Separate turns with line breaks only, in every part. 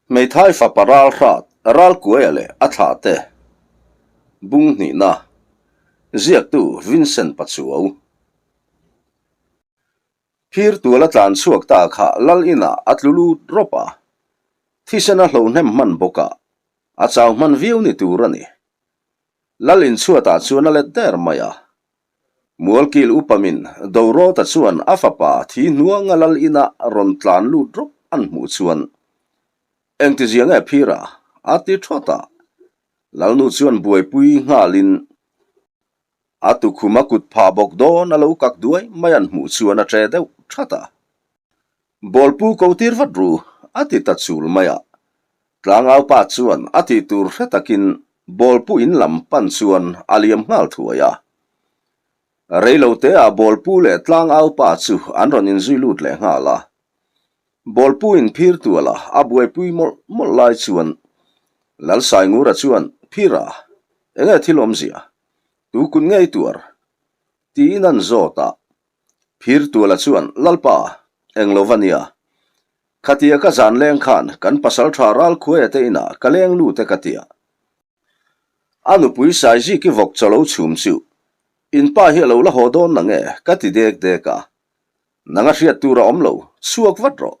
Hmeithai fapa ral hrat, Ralkuaia leh a thlahte bung hnihna, ziaktu Vincent Pachuau. Phir tual a tlan chhuak ta kha lal inah a tlu lut rawp a, thisen a hlo hnem hman bawk a, a chau hman viau ni tur a ni. Lal inchhuatah chuan a let der mai a. Mualkil upamin Dorawta chuan a fapa thi hnuanga lal ina rawn tlan lut rawp an hmuh chuan, Engtizia nge phira? a ti thawt a. Lalnu chuan buaipui nghalin a tukhum a kut phah bawk dawn a lo kak duai mai an hmuh chuan a ṭe deuh that a. Bawlpu ko tir vat ru, a ti ta chul mai a. Tlangau pa chuan a tih tur hre takin bawlpu in lam pan chuan a liam nghal thuai a. Reilo te ah bawlpu leh tlangau pa chu an rawn inzui lut leh nghal a. Bawlpu in phir tual a a buaipui mawlh mawlh lai chuan Lalsaingura chuan, Phira, enge thil awmzia? Tu kut ngei tuar? Tiin an zawt a. Phirtuala chuan, Lalpa, eng lo va nia. Khatia ka zan leng khan kan pasal tha Ralkhuaia te inah ka leng lut e ka tia. A nupui Saiziki vawk chaw lo chhum chu in pa hi a lo la haw dawn na nge ka ti dek dek a. Nang a hriat tur a awm lo, chhuak vat rawh,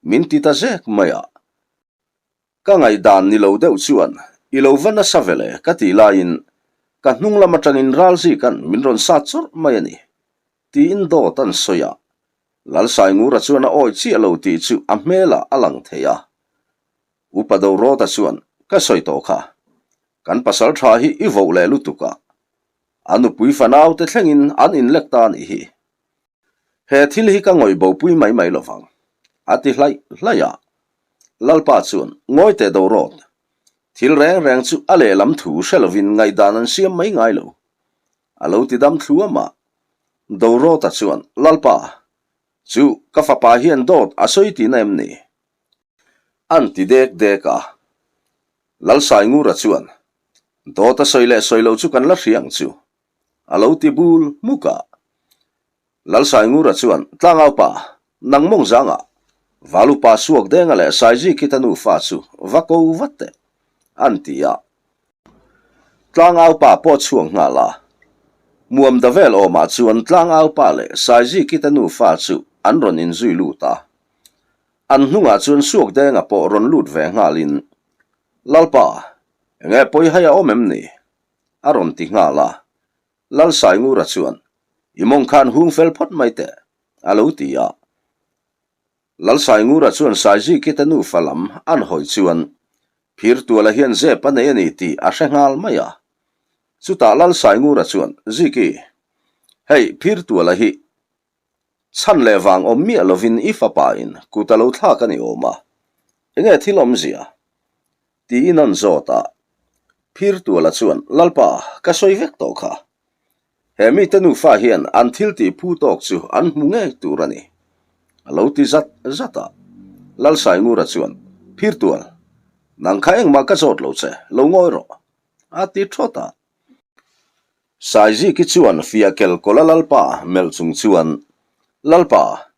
min ti ta zek mai a. Ka ngaihdan ni lo deuh chuan i lo va nasa vele ka tih laiin ka hnung lam atangin Ralzika'n min rawn sat chawrh mai a ni, tiin dawt an sawi a. Lalsaingura chuan a awi chiah lo tih chu a hmelah a lang thei a. Upa Dorawta chuan, Ka sawi tawh kha, kan pasal tha hi i voh leh lutuk a, a nupui fanaute thlengin an inlek ta a nih hi. He thil hi ka ngawih bopui mai mai lo vang, a ti hlaih hlaih a. Lalpa chuan, Ngawi teh Dorawt, thil reng reng chu a lehlam thu hre lovin ngaihdan an siam mai ngai lo, a lo ti dam thluam a. Dorawta chuan, Lalpa, chu ka fapa hian dawt a sawi tihna em ni? An ti dek dek a. Lalsaingura chuan, Dawt a sawi leh sawi lo chu kan la hria ang chu, A lo ti bul hmuk a. Lalsaingura chuan, Tlangau pa, nang mawng zangah Valupa suak denga leh Saizikita nufa chu va ko vat teh, an ti a. Tlangau pa pawh chhuak nghal a. Muam da vel awmah chuan Tlangau pa leh Saizikita nufa chu an rawn inzui lut a. An hnungah chuan suak denga pawh rawn lut ve nghalin, Lalpa, enge pawi hai a awm em ni? a rawn ti nghal a. Lalsaingura chuan, I mawng khan hung fel phawt mai teh, a lo ti a. Lalsaingura chuan Saizikite nufa lam an hawi chuan Phirtuala hian zep a nei a ni tih a hre nghal mai a. Chutah Lalsaingura chuan, Ziki, hei Phirtuala hi chhan leh vang awm miah lovin i fapa in kut a lo thlak a ni awm a, enge thil awmzia? Tiin an zawt a. Phirtuala chuan, Lalpa, ka sawi vek tawh kha. He mite nufa hian an thil tih phu tawk chu an hmu ngei tur a ni. A lo ti zat zat a. Lalsaingura chuan, Phirtual, nang kha engmah ka zawt lo che, lo ngawi rawh, a ti thawt a. Saiziki chuan fiahkel kawla Lalpa melh chung chuan, Lalpa,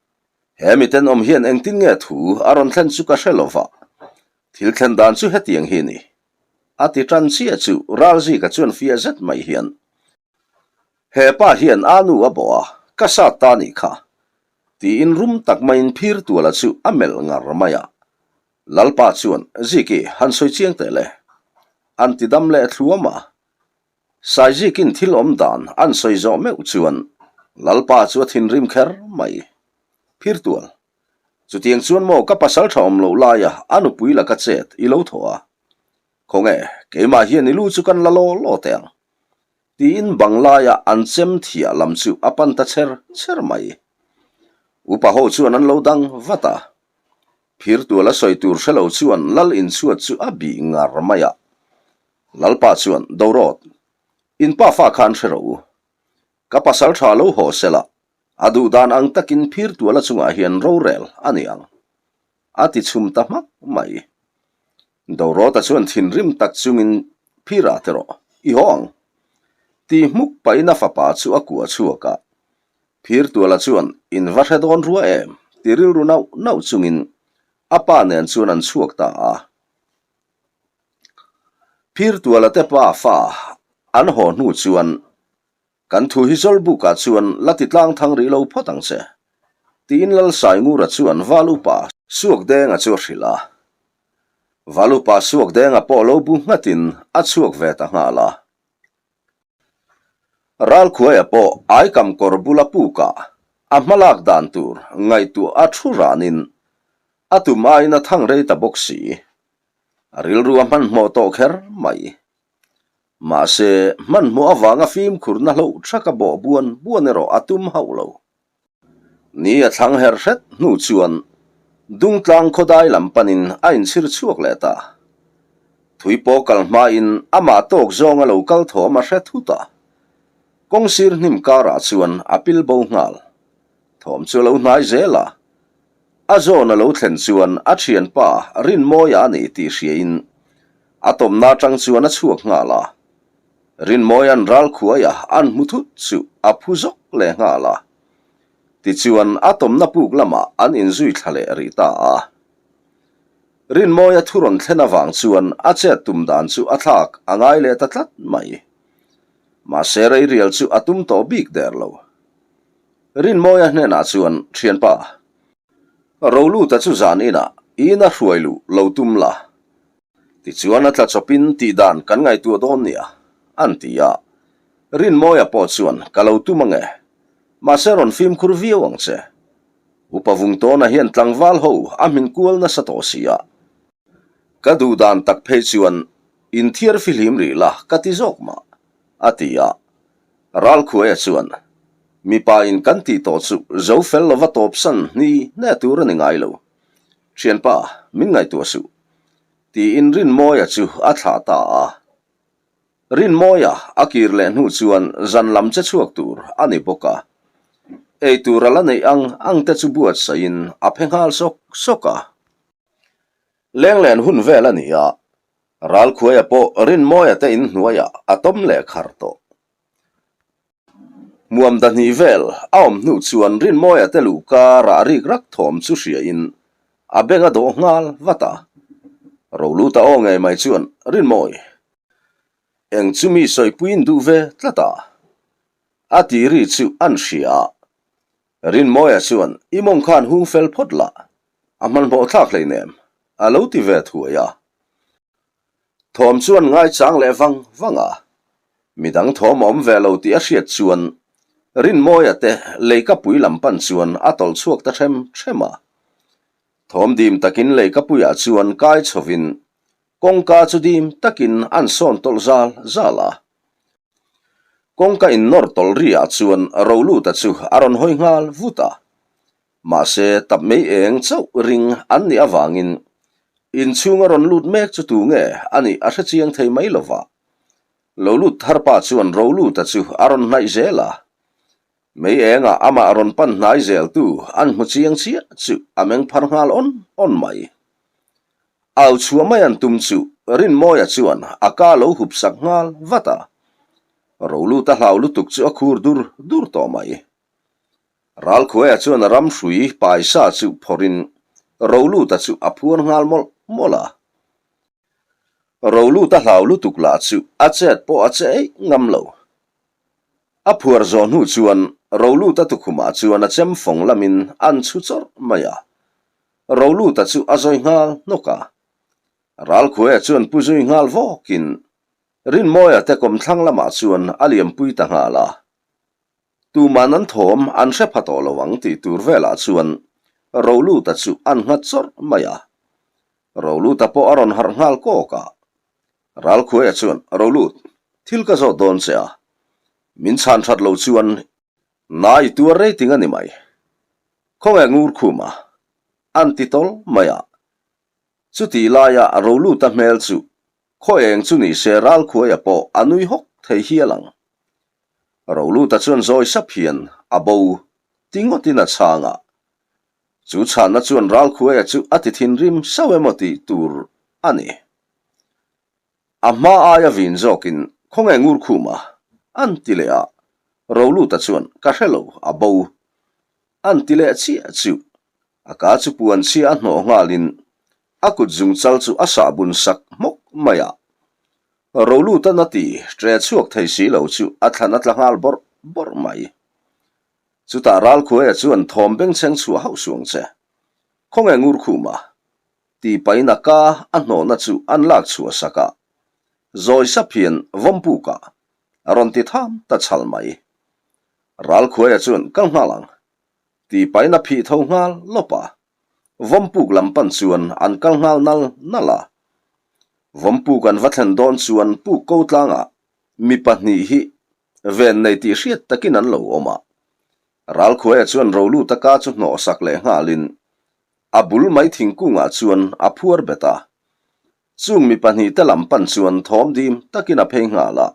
he miten awm hian engtin nge thu a rawn thlen chu ka hre lo va, Thil thlen dan chu hetiang hi a ni. A ti tan chiah chu Ralzika chuan fiah zet mai hian, He pa hian a nu a bawh a, ka sat ta nih kha, tiin rum tak maiin Phirtuala chu a melh ngar mai a. Lalpa chuan, Ziki, han sawi chiang teh le. An ti dam leh thluam a. Saizikin thil awm dan an sawi zawh meuh chuan Lalpa chu a thinrim kher mai. Phirtual, Chutiang chuan maw ka pasal tha awm loh laia a nupui laka chet i lo thaw a? Khawnge, keimah hian i lu chu kan la law law teh ang. Tiin bang laia an chem thiah lam chu a pan ta cher cher mai. Upa ho chuan an lo dang vat a. Phirtual a sawi tur hre lo chuan lal inchhuat chu a bih ngar mai a. Lalpa chuan, Dorawt, in pa fa khan hre rawh u. Ka pasal tha lo haw sela, A duh dan ang takin Phirtuala chungah hian rorel a ni ang, a ti chhum ta hmak mai. Dorawta chuan thinrim tak chungin Phira te rawh, i haw ang, ti hmuk pahin a fapa chu a kuah chhuak a. Phirtuala chuan in va hre dawn rua em, ti rilru nauh nauh chungin a pa nen chuan an chhuak ta a. Phirtuala te pa fa an haw hnu chuan Kan thu hi Zawlbukah chuan la ti tlang thang rih lo phawt ang che, tiin Lalsaingura chuan Valupa Suakdenga chu a hrilh a. Valupa Suakdenga pawh lo bu nghatin a chhuak ve ta nghal a. Ralkhuaia pawh aikam kawr bula pukah a hmalak dan tur ngaihtuah a thu ranin a tum aiin a thang rei ta bawk si. A rilru a hmanhmawh tawh kher mai. Mahse, hmanhmawh avanga fimkhurna hloh thaka bawh buan buan erawh a tum hauh lo. Ni a thlang her hret hnu chuan Dungtlang khawdai lam panin a inchhir chhuak leh ta. Thui pawh kal hmain amah tawk zawnga lo kal thawm a hre thut a. Kawngsir hnim karah chuan a pil bo nghal. Thawm chu a lo hnai zel a. A zawn a lo thlen chuan a thianpa Rinmawia a ni tih hriain a tawmna atang chuan a chhuak nghal a. Rinmawia'n ralkhuaia an hmu thut chu a phu zawk leh nghal a. Tichuan a tawmna puk lamah an inzui thla leh rih ta a. Rinmawia thu rawn thlen avang chuan a chet tum dan chu a thlak a ngai leh ta tlat mai. Mahse reirial chu a tum tawh bik der lo. Rinmawia hnenah chuan, Thianpa, Roluta chu zan inah ina hruai luh lo tum la, tichuan a tla chawpin tih dan kan ngaihtuah dawn nia, an ti a. Rinmawia pawh chuan, Ka lo tum ange, mahse rawn fimkhur viau ang che. Upa Vungtawna hian tlangval ho a hmin kual nasa tawh si a. Ka duh dan tak phei chuan inthiar fihlim rih la ka ti zawk mah, a ti a. Ralkhuaia chuan, Mipa in kan tih tawh chu zo fel lova tawpsan hni hne tur a ni ngai lo. Thianpa, min ngaihtuah suh. Tiin Rinmawia chu a thlah ta a. Rinmawia a kir leh hnu chuan zan lam che chhuak tur a ni bawk a. Ei tur a la neih ang ang te chu buatsaihin a phe nghal sawk sawk a. Lenglen hun vel a ni a, Ralkhuaia pawh Rinmawia te in hnuaiah a tawm leh khar tawh. Hmuam dahnih vel a awm hnu chuan Rinmawia te luhka rah rik rak thawm chu hriain a beng a dawh nghal vat a. Roluta aw ngei mai chuan Rinmawi, eng chu mi sawipuiin duh ve tlat a? A ti ri chu an hria a. Rinmawia chuan i mawng khan hung fel phawt lah, a hmanhmawh thlak hleinem, a lo ti ve thuai a. Thawm chuan ngaichang leh vang vang a, midang thawm a awm ve lo tih a hriat chuan Rinmawia te leikapui lam pan chuan a tawlh chhuak ta hrem hrem a. Thawm dim takin leikapuiah chuan kai chhovin kawngka chu dim takin an sawn tawlh zal zal a. Kawngka innawr tawlh riah chuan Roluta chu a rawn hawi nghal vut a. Mahse, tap mei eng chauh ring an nih avangin inchhunga rawn lut mek chu tu nge a nih a hre chiang thei mai lo va. Lo lut thar pa chuan Roluta chu a rawn hnaih zel a. Mei engah amah rawn pan hnai zel tu an hmu chiang chiah chu a meng phar nghal awn awn mai. Au chhuah mai an tum chu Rinmawia chuan a ka lo hup sak nghal vat a. Roluta hlau lutuk chu a khur dur dur tawh mai. Ralkhuaia chuan a ram hrui paisa chu phawrhin Roluta chu a phuar nghal mawlh mawlh a. Roluta hlau lutuk lah chu a chet pawh a che eih ngam lo. A phuar zawh hnu chuan Roluta tukhumah chuan a chem fawng lamin an chhu chawrh mai a. Roluta chu a zawi nghal hnawk a. Ralkhuaia chuan pu zui nghal vawkin Rinmawia te kawmthlang lamah chuan a liampui ta nghal a. Tuman an thawm an hre pha tawh lo ang tih tur velah chuan Roluta chu an nghat chawrh mai a. Roluta pawh a rawn harh nghal kawk a. Ralkhuaia chuan, Rolut, thil ka zawt dawn che a. Min chhan that lo chuan na i tuar rating a ni mai. Khawnge ngur khum a? An ti tawl mai a. Chutih laia Roluta hmel chu khaw eng chu ni se Ralkhuaia pawh a nui hawk thei hial ang. Roluta chuan zawi sap hian a bo ti ngawtin a chhang a. Chu chhanna chuan Ralkhuaia chu a ti thinrim sauh emaw tih tur a ni. A hma aia vin zawkin khawnge ngur khum a? an ti leh a. Roluta chuan ka hre lo, a bo. An ti leh chiah chu. A ka chu puan chhia a hnawh nghalin a kut zungchal chu a sahbun sak hmawk mai a. Rolutan a ti ṭe chhuak thei si lo chu a thlan a tla nghal bawrh bawrh mai. Chutah Ralkhuaia chuan thawm bengchheng chhuah hauh suang che. Khawnge Ngurkhuma? Ti pahin a ka a hnawhna chu an lak chhuah sak a. Zawi sap hian Vawmpukah a rawn ti tham ta chhal mai. Ralkhuaia chuan kal nghal ang. Ti pahin a phih tho nghal lawp a. Vawmpuk lam pan chuan an kal nghal nal nal a. Vawmpuk an va thlen dawn chuan puk ko tlangah mi pahnih hi ven nei tih hriat takin an lo awm a. Ralkhuaia chuan Roluta ka chu hnawh sak leh nghalin a bul mai thingkungah chuan a phuar bet a. Chung mi pahnihte lam pan chuan thawm dim takin a phei nghal a.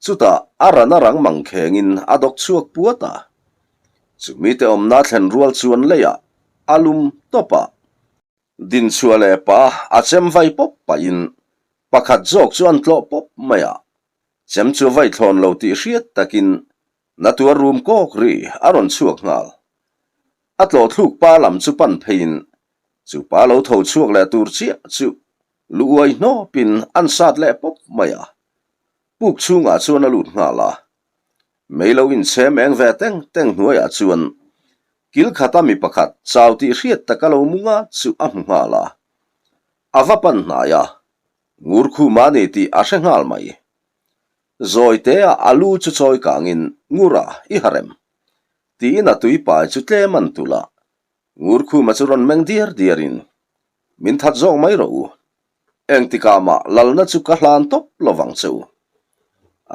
Chutah a ran a rang mang khengin a dawk chhuak puat a. Chumite awmna thlen rual chuan leiah a lum tawp a. Dinchhuah leh pa a chem vai pawp pahin pakhat zawk chu an tlawh pawp mai a. Chem chu a vai thlawn lo tih hriat takin na tuar rum kawk ri a rawn chhuak nghal. A tlawh thluk pa lam chu pan pheiin chu pa lo tho chhuak leh tur chiah chu lu uai hnawpin an sat leh pawp mai a. Puk chhungah chuan a lut nghal a. Mei lo inchhem eng ve teng teng hnuaiah chuan kil khata mi pakhat chau tih hriat taka lo mu nga chu a hmu nghal a. A va pan hnai a, ngur khum a ni tih a hre nghal mai. Zawi tea a lu chu chawi kangin, Ngura, i harem. Tiin a tui pai chu tlem an tulh a. Ngur khuma chu rawn meng diar diarin, Min that zawk mai rawh u. Engtikah mah lalna chu ka hlan tawp lo vang che u.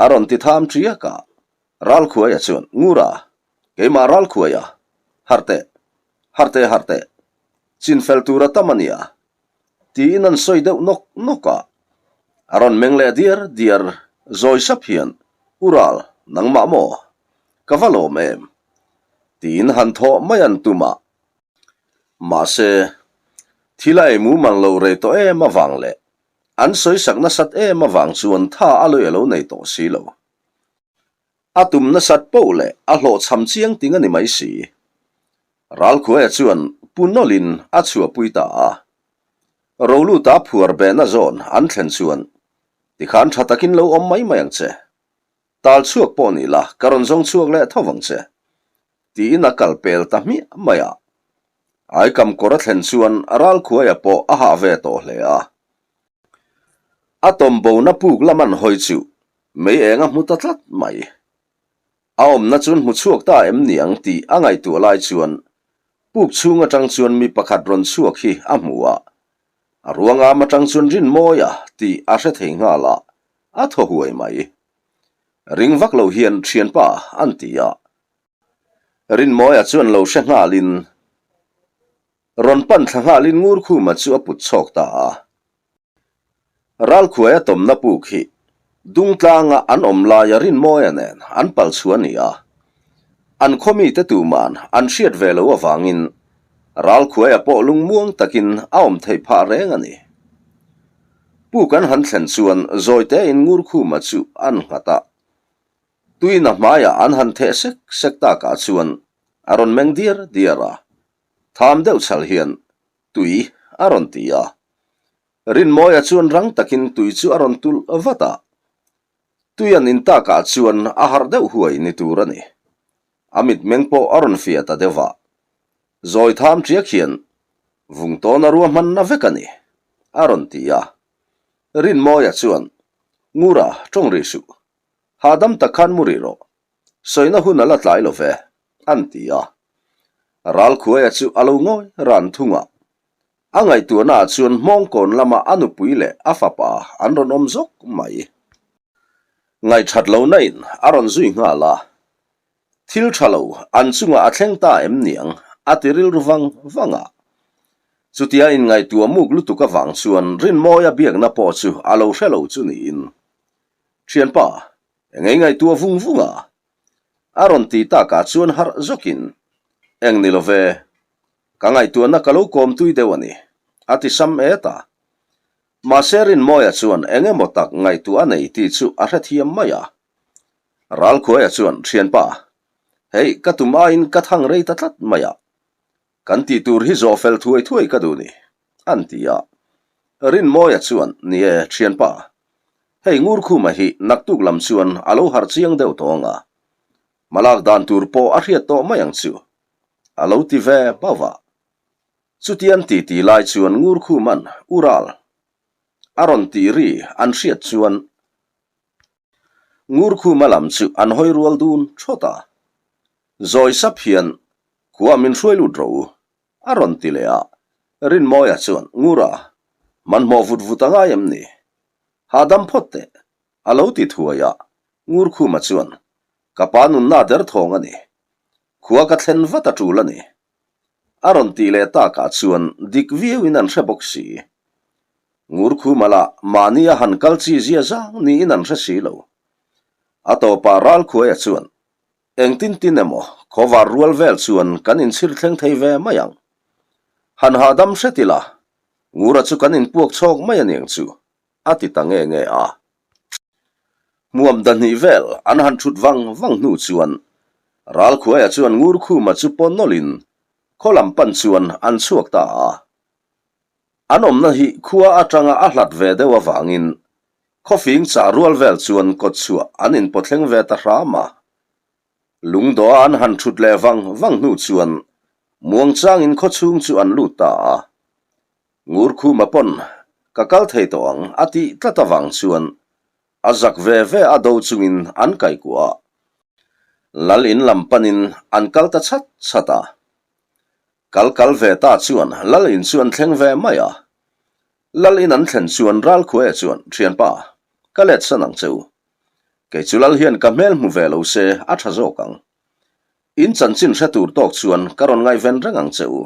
A rawn ti tham ṭiak a, Ralkhuaia chuan, Ngura, keimah Ralkhuaia, harh teh, harh teh, harh teh, chinfel tur a tam a nia, tiin an sawi deuh nawk nawk a. A rawn meng leh diar diar zawi sap hian, U Ral, nangmah maw? Ka va lawm em? Tiin han thawh mai an tum a. Mahse, thil a ei mumal lo rei tawh em avang leh an sawisak nasat em avang chuan tha a lawih a lo nei tawh si lo. A tum nasat poh leh a hlawhchham chiang ting a ni mai si. Ralkhuaia chuan pu nawlhin a chhuahpui ta a. Roluta phuar behna zawn an thlen chuan, Tikhan tha takin lo awm mai mai ang che. Tal chhuak pawh ni la, ka rawn zawng chhuak leh tho vang che. Tiin a kal pel ta hmiah mai a. Aikam kawr a thlen chuan Ralkhuaia pawh a hah ve tawh hle a. A tawmbona puk lam an hawi chu mei eng a hmu ta tlat mai. A awmna chuan hmu chhuak ta em ni ang tih a ngaihtuah lai chuan puk chhung atang chuan mi pakhat rawn chhuak hi a hmu a. A ruangam atang chuan Rinmawia tih a hre thei nghal a, a thaw huai mai. Ring vak lo hian thianpa an ti a. Rinmawia chuan lo hre nghalin rawn pan thla nghalin Ngurkhuma chu a put chhawk ta a. Ralkhuaia tawmna puk hi Dungtlanga an awm laia Rinmawia nen an pal chhuah a ni a. An khaw mite tuman an hriat ve lo avangin Ralkhuaia pawh lungmuang takin a awm theih phah reng a ni. Puk an han thlen chuan zawitein Ngurkhuma chu an nghat a. Tuina hmaiah an han theh sek sek takah chuan a rawn meng diar diar a, tham deuh chhal hian tui a rawn ti a. Rinmawia chuan rang takin tui chu a rawn tulh vat a. Tui an in takah chuan a harh deuh huai ni tur a ni. A mitmeng pawh a rawn fiah ta deuh a. Zawi tham ṭiak hian vung tawna ruahmanna vek a ni, a rawn ti a. Rinmawia chuan, Ngura, ṭawng rih suh. Hahdam tak khan mu rih rawh. Sawina hun a la tlai lo ve, an ti a. Ralkhuaia chu a lo ngawi ran thung a. A ngaihtuahnaah chuan hmawngkawn lama a nupui leh a fapa an rawn awm zawk mai. Ngaihṭhat lohna in a rawn zui nghal a. Thil ṭha lo an chungah a thleng ta em niang a ti rilru vang vang a. Chutia inngaihtuah muk lutuk avang chuan Rinmawia biakna pawh chu a lo hre lo chu niin. Ṭhianpa, eng ei ngaihtuah vung vung a? A rawn ti takah chuan harh zawkin, Eng ni lo ve, ka ngaihtuahna ka lo kawm tui deuh a ni, a ti sam et a. Mahse Rinmawia chuan eng emaw tak ngaihtuah a nei tih chu a hrethiam mai a. Ralkhuaia chuan, Thianpa, hei ka tum aiin ka thang rei ta tlat mai a. Kan tih tur hi zawh fel thuai thuai ka duh ni, an ti a. Rinmawia chuan, Ni e, thianpa. Hei Ngurkhuma hi naktuk lam chuan a lo harh chiang deuh tawh ang a, hmalak dan tur pawh a hriat tawh mai ang chu, a lo ti ve bauh a. Chutian titi lai chuan Ngurkhuma'n U Ral a rawn tih ri an hriat chuan Ngurkhuma lam chu an hawi rual dun thawt a. Zawi sap hian, Khua min hruai lut rawh u, a rawn ti leh a. Rinmawia chuan, Ngura, hmanhmawh vut vut a ngai em ni? Hahdam phawt teh, a lo ti thuai a. Ngurkhuma chuan, Ka pa nunna derthawng a ni. Khua ka thlen vat a tul a ni. A rawn tih leh takah chuan dik viauin an hre bawk si. Ngurkhuma lah mahni a han kal chi zia zang niin an hre si lo. A tawpah Ralkhuaia chuan, Engtin tin emaw khawvar rual vel chuan kan inchhir thleng thei ve mai ang. Han hahdam hret ila, Ngura chu kan inpuak chhawk mai aniang chu, a ti ta nge nge a. Hmuam dahnih vel an han thut vang vang hnu chuan Ralkhuaia chuan Ngurkhuma chu paw nawlhin khaw lam pan chuan an chhuak ta a. An awmna hi khua atanga a hlat ve deuh avangin khawfing chah rual vel chuan kawtchhuah an inpawthleng ve ta hram a. Lungdawha an han thut leh vang vang hnu chuan muangchangin khawchhung chu an lut ta a. Ngurkhuma pawn ka kal thei tawh ang a tih tlat avang chuan a zak ve ve a do chungin an kaihkuah a, Lal in lam panin an kal ta chhat chhat a. Kal kal ve ta chuan Lal in chu an thleng ve mai a. Lal in an thlen chuan Ralkhuaia chuan, Thianpa, ka let san ang che u. Kei chu Lal hian ka hmel hmu ve lo se a tha zawk ang. In chanchin hre tur tawk chuan ka rawn ngaihven reng ang che u.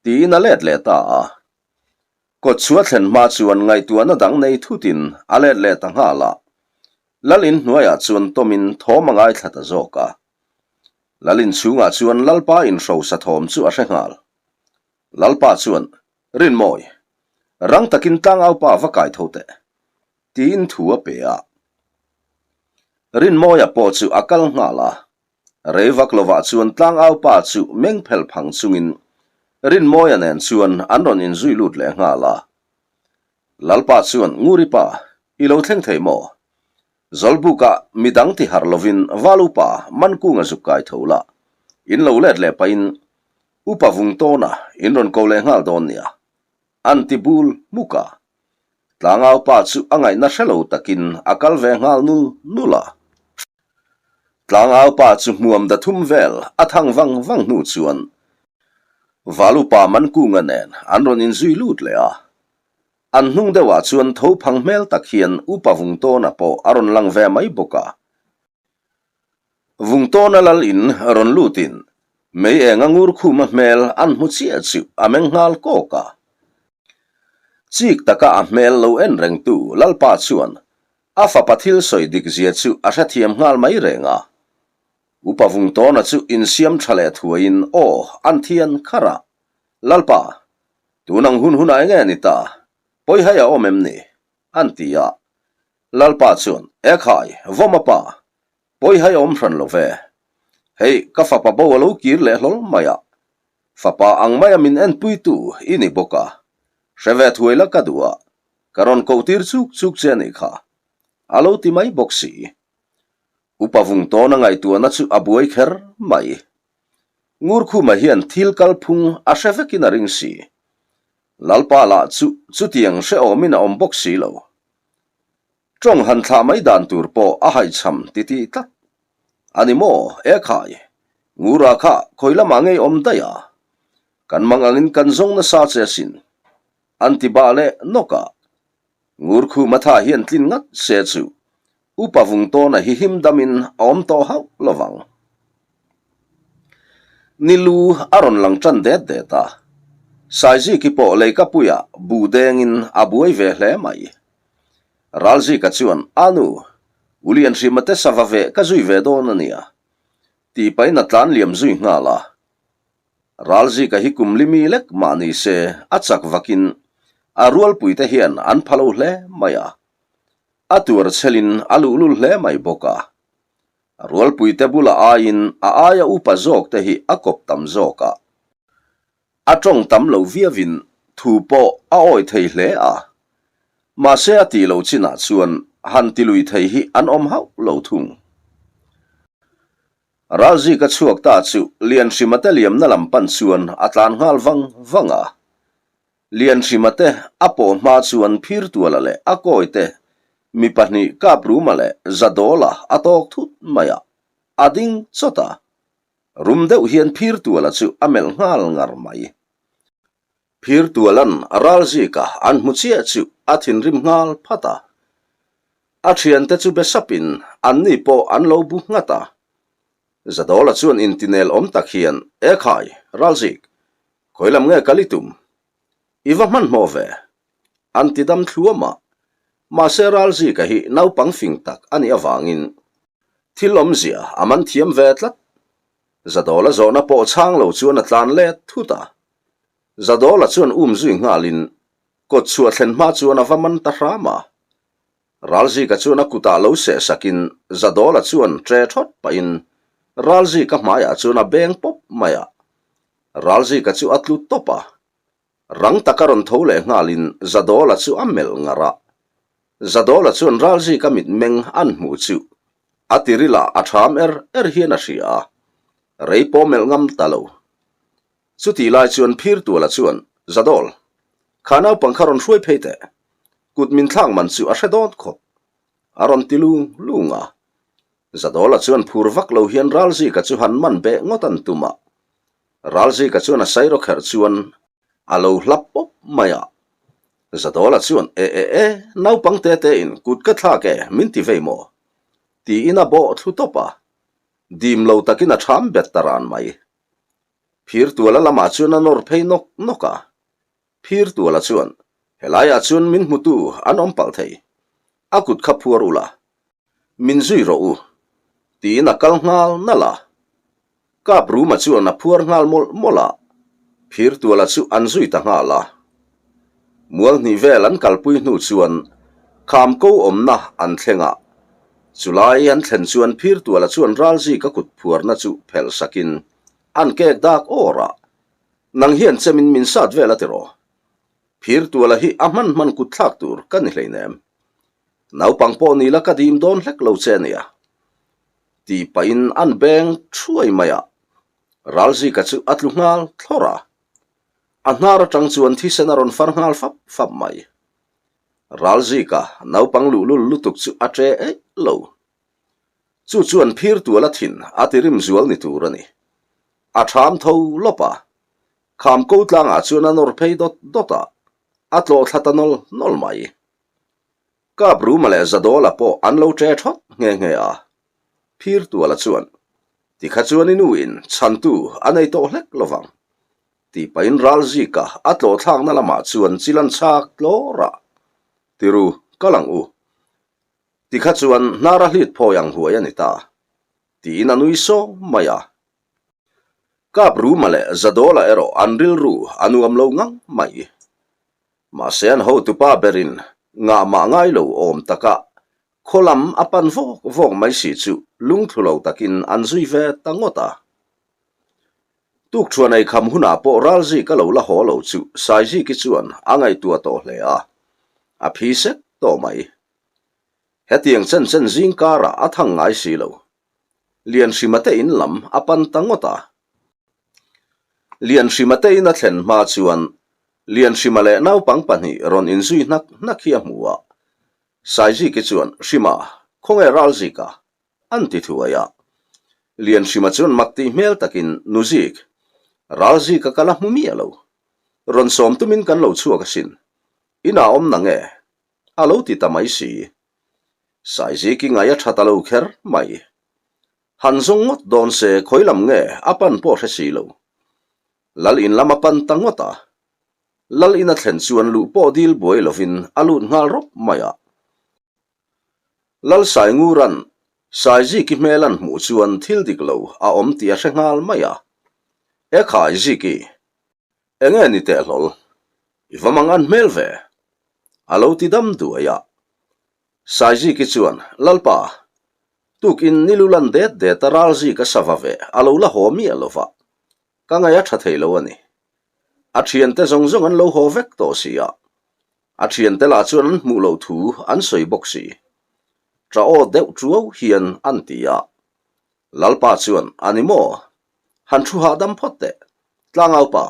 Tiin a let leh ta a. Kawtchhuah thlen hma chuan ngaihtuahna dang nei thutin a let leh ta nghal a. Lal in hnuaiah chuan tawmin thawm a ngaithla ta zawk a. Lal in chhungah chuan Lalpa inhrosa thawm chu a hre nghal. Lalpa chuan, Rinmawi, rang takin tlangaupa va kai tho teh, tiin thu a pe a. Rinmawia pawh chu a kal nghal a. Rei vak lovah chuan tlangaupa chu meng phel phang chungin Rinmawia nen chuan an rawn inzui lut leh nghal a. Lalpa chuan, Nguri pa, i lo thleng thei maw? Zawlbukah midang ti harh lovin Val upa Mankunga zuk kai tho la, in lo let leh pahin Upa Vungtawna in rawn ko leh nghal dawn nia, an ti bul hmuk a. Tlangaupa chu a ngaihna hre lo takin a kal ve nghal nul nul a. Tlangaupa chu hmuam da thum vel a thang vang vang hnu chuan Valupa Mankunga nen an rawn inzui lut leh a. An hnung deuhah chuan tho phang hmel tak hian Upa Vungtawna pawh a rawn lang ve mai bawk a. Vungtawna lal in rawn lutin mei enga ngur khuma hmel an hmu chiah chu a meng nghal kawk a. Chik taka a hmel lo en rengtu Lalpa chuan a fapa thil sawi dik zia chu a hrethiam nghal mai reng a. Upa Vungtawna chu insiam tha leh thuaiin aw an thian kharh a, Lalpa, tun ang hun hunah enge ni ta? Pawihai a awm em ni? an ti a. Lalpa chuan, Ekhai, vawm a pa, pawihai a awm hran lo ve. Hei, ka fapa bo a lo kir leh hlawl mai a, fapa ang maia min enpuitu i ni bawk a, hre ve thuai la ka duh a, ka rawn koh tir chuk chuk che a nih kha, a lo ti mai bawk si. Upa Vungtawna ngaihtuahna chu a buai kher mai. Ngurkhuma hian thil kalphung a hre vekin a ring si. Lalpa lah chu chutiang hrehawmin a awm bawk si lo. Tawng han thlah mai dan tur pawh a haihchham titih tlat. A ni maw, e khai, Ngura kha khawi lamah ngei awm daih a? Kan mang angin kan zawng nasa che asin. An ti bah leh nawk a. Ngurkhuma tha hian tlin ngat se chu Upa Vungtawna hi him damin a awm tawh hauh lo vang. Ni lu a rawn lang tan det det a, Saiziki pawh leikapuiah buh dengin a buai ve hle mai. Ralzika chuan, A nu, U Lianhrima te sava veh ka zui ve dawn a nia, tih pahin a tlan liam zui nghal a. Ralzika hi kum li mi lek mah ni se a chak vakin a rualpuite hian an pha lo hle mai a. A tuar chhelin a luhlul hle mai bawk a. A rualpuite bula aiin a aia upa zawkte hi a kawp tam zawk a. A tawng tam lo viauin thu pawh a awi thei hle a. Mahse a tih loh chinah chuan han tilui thei hi an awm hauh lo thung. Ralzika chhuak ta chu Lianhrima te liamna lam pan chuan a tlan nghal vang vang a. Lianhrima te a pawh hma chuan Phirtuala leh a kawi te mi pahnih Kapruma leh Zadawla a tawk thut mai a, a ding chawt a. Rum deuh hian Phirtuala chu a melh nghal ngar mai. Phirtualan Ralzika an hmu chiah chu a thinrim nghal phat a. A thiante chu be sapin anni pawh an lo bu nghat a. Zadawla chuan intinel awm tak hian, E khai, Ralzik, khawi lam nge kal i tum? I va hmanhmawh ve? An ti dam thluam a. Mahse Ralzika hi naupang fing tak a nih avangin thil awmzia a man thiam ve tlat. Zadawla zawhna pawh chhang lo chuan a tlan let thut a. Zadawla chuan um zui nghalin kawt chhuah thlen hma chuan a va man ta hram a. Ralzika chuan a kutah lo seh sakin Zadawla chuan ṭe ṭhawt pahin Ralzika hmaiah chuan a beng pawp mai a. Ralzika chu a tlu tawp a. Rang taka rawn tho leh nghalin Zadawla chu a melh ngar a. Zadawla chuan Ralzika mitmeng an hmuh chu a tirilah a ṭham er er hian a hria a. Rei pawh melh ngam ta lo. Chutih lai chuan Phirtuala chuan, Zadawl, kha naupang kha rawn hruai phei teh. Kut min thlak man chu a hre dawn khawp. A rawn ti lung lung a. Zadawla chuan phur vak lo hian Ralzika chu han man beh ngawt an tum a. Ralzika chuan a sairaw kherh chuan a lo hlap pawp mai a. Zadawla chuan, E e e, naupang te te in kut ka thlak e, min ti vei maw? Tiin a bawh thlu tawp a. Dim lo takin a ṭham bet ta ran mai. Phirtuala lamah chuan a nawr phei nawk nawk a. Phirtuala chuan, Helaiah chuan min hmutu an awm palh thei. A kut kha phuar ula, min zui rawh u, tiin a kal nghal nalh a. Kap Ruma chuan a phuar nghal mawlh mawlh a, Phirtuala chu an zui ta nghal a. Mual hnih vel an kalpui hnu chuan kham ko awmna an thleng a, chulai an thlen chuan Phirtuala chuan Ralzika kut phuarna chu phelh sakin an kek dak awr a, Nang hian chemin min sat vel a tiraw? Phirtuala hi a hman hman kut thlak tur ka ni hleinem. Naupang pawh ni la ka dim dawn hlek lo che nia. Tih pahin an beng thuai mai a, Ralzika chu a tlu nghal thlawrh a. A hnar atang chuan thisen a rawn far nghal fap fap mai. Ralzika naupang luhlul lutuk chu a ṭe eih lo. Chu chuan phir tual a thin a ti rim zual ni tur a ni. A ṭham tho lawp a. Kham ko tlangah chuan a nawr phei dawt dawt a, a tlawh thla ta nawl nawl mai. Kap Ruma leh Zadawla pawh an lo ṭe ṭhawt nghe nghe a. Phir tuala chuan, Tikha chuan i nuin chhantu a nei tawh hlek lo vang. Tih pahin Ralzika a tlawh thlakna lamah chuan chil an chhak tlawr a. Tiru, kal ang u. Tikha chuan hnar a hlit phawi ang huai a ni ta. Tiin a nui sawng mai a. Kap Ruma leh Zadawla erawh an rilru a nuam lo ngang mai. Mahse an hotupa berin ngahmah ngai lo awm taka Khaw lam a pan vawk vawk mai si chu lungthlu lo takin an zui ve ta ngawt a. Tukṭhuan ei kham hunah pawh Ralzika lo la haw lo chu Saiziki chuan a ngaihtuah tawh hle a, a phi sek tawh mai. Hetiang chen chen zing karah a thang ngai si lo. Lianhrima te in lam a pan ta ngawt a. Lianhrima te in a thlen hma chuan Lianhrima leh naupang pahnih rawn inzui hnak hnak hi a hmu a, Saiziki chuan, Hrima, khawnge Ralzika? an ti thuai a. Lianhrima chuan mak tih hmel takin, Nuzik, Ralzika ka la hmu miah lo. Rawn sawm tumin kan lo chhuak asin. Inah awm na nge? A lo ti ta mai si. Saiziki ngai a tha ta lo kher mai. Han zawng ngawt dawn se khawi lam nge a pan pawh hre si lo. Lal in lam a pan ta ngawt a. Lal in a thlen chuan luh pawh dil buai lovin a lut nghal rawp mai a. Lal Saingura'n Saiziki hmel an hmuh chuan thil dik lo a awm tih a hre nghal mai a. E khai Ziki, enge ni teh hlawl? I va mang an hmel ve? A lo ti dam duai a. Saiziki chuan, Lalpa, tukin ni lu lan det det a Ralzika sava ve a lo la haw miah lova, Ka ngaih a tha thei lo a ni. A thiante zawng zawng an lo haw vek tawh si a. A thiante lah chuan an hmuh loh thu an sawi bawk si. Ṭah aw deuh ṭuau hian an ti a. Lalpa chuan, A ni maw? Han thu hahdam phawt teh. Tlangaupa,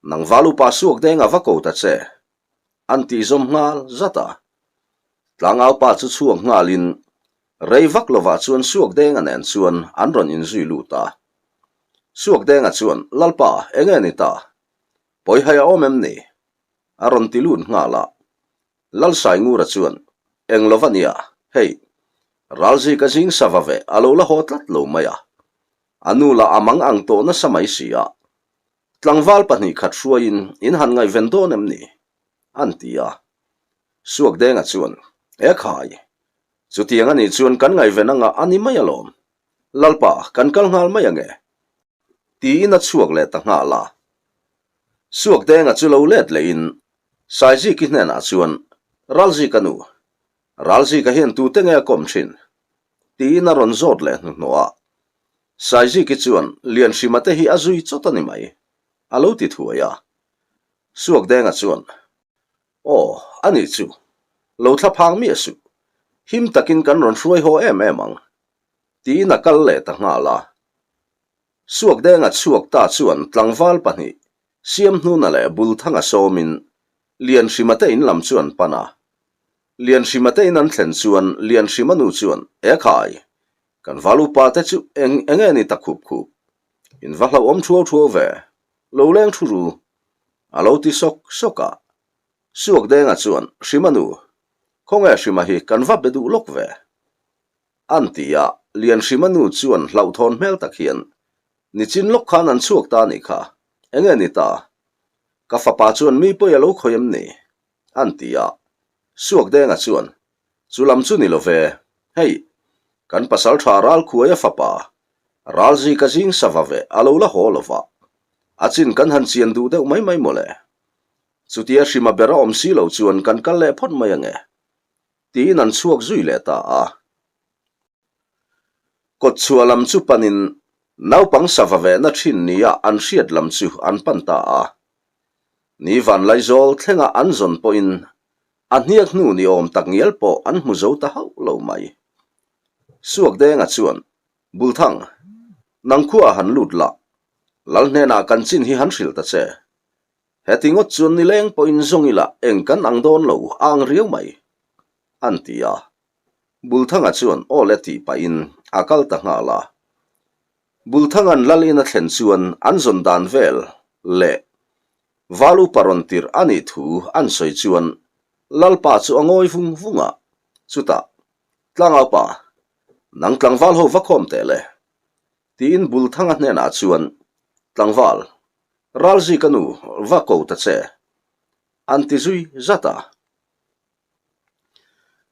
nang valupa suak deng a va ko ta che. An tih zawm nghal zat a. Tlangaupa chu chhuak nghalin rei vak lovah chuan Suakdenga nen chuan an rawn inzui lut a. Suakdenga chuan, Lalpa, enge ni ta? Pawihai a awm em ni? A rawn ti lut nghal a. Lalsaingura chuan, Eng lova nia, hei, Ralzika zing sava ve a lo la haw tlat lo mai a. A nu lah a mang ang tawh nasa mai si a. Tlangval 2 khat hruaiin in han ngaihven dawn em ni? an ti a. Suakdenga chuan, E khai, chutiang a nih chuan kan ngaihven anga a ni mai alawm. Lalpa, kan kal nghal mai ange. Tiin a chhuak leh ta nghal a. Suakdenga chu lo let lehin Saiziki hnenah chuan, Ralzika nu, Ralzika hian tute nge a kawm thin? Tiin a rawn zawt leh hnuhnawh a. Saiziki chuan Lianhrima te hi a zui chawt a ni mai, a lo ti thuai a. Suakdenga chuan, Aw, a nih chu, lo thla phang miah suh, him takin kan rawn hruai haw em em ang, tiin a kal leh ta nghal a. Suakdenga chhuak ta chuan tlangval pahnih, Siamhnuna leh Bulthanga sawmin Lianhrima te in lam chu an pan a. Lianhrima te in an thlen chuan Lianhrima nu chuan, E khai, kan val upa te chu eng eng nge ni ta khup khup? In va hlauhawm thuau thuau ve, lo leng thu ru, a lo ti sawk sawk a. Suakdenga chuan, Hrima nu, khawnge Hrima hi kan va be duh lawk ve? An ti a, Lianhrima nu chuan hlauhthawn hmel tak hian, Nichin lawk khan an chhuak ta anih kha, enge ni ta? Ka fapa chuan mi pawi a lo khawi em ni? An ti a, Suakdenga chuan, Chu lam chu ni lo ve, hei, kan pasal tha Ralkhuaia fapa, Ralzika zing sava ve a lo la haw lo va, a chin kan han chian duh deuh mai mai mawle. Chutia hrima ber a awm si lo chuan kan kal leh phawt mai ange. Tiin an chhuak zui leh ta a. Kawtchhuah lam chu panin naupang sava vehna thin nia an hriat lam chu an pan ta a. Ni Vanlaizawl thlenga an zawn pawhin a hniak hnu ni awm tak ngial pawh an hmu zo ta hauh lo mai. Suakdenga chuan, Bulthang, nang khuaah han lut la, Lal hnenah kan chin hi han hrilh ta che. Heti ngawt chuan nileng pawhin zawng ila eng kan ang dawn lo a ang riau mai, an ti a. Bulthanga chuan aw le tih pahin a kal ta nghal a. Bulthanga'n lal in a thlen chuan an zawn dan vel leh val upa rawn tirh a nih thu an sawi chuan Lalpa chu a ngawi vung vung a, chutah, Tlangaupa, nang tlangval ho va khawm teh le, tiin Bulthanga hnenah chuan, Tlangval, Ralzi ka nu, va ko ta che. An ti zui zat a.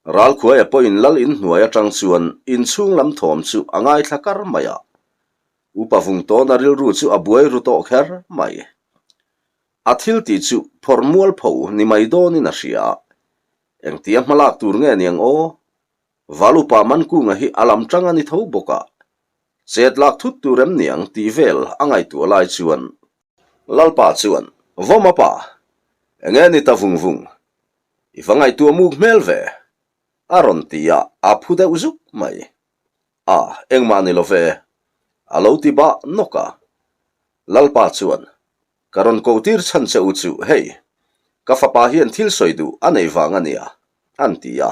Ralkhuaia pawhin lal in hnuai atang chuan inchhung lam thawm chu a ngaithla kar mai a. Upa Vungtawna rilru chu a buai ru tawh kher mai. A thil tih chu phawrh mualpho ni mai dawnin a hria a. Engtia hmalak tur nge niang aw? Val upa Mankunga hi a lam tang a ni tho bawk a. Chet lak thut tur em niang tih vel a ngaihtuah lai chuan. Lalpa chuan, Vawm a pa, enge ni ta vung vung? I va ngaihtuah muk hmel ve? A rawn ti a, a phu deuh zuk mai. A, engmah ni lo ve, a lo ti bah nawk a. Lalpa chuan, Ka rawn ko tir chhan che u chu, hei, ka fapa hian thil sawi duh a nei vang a nia, an ti a.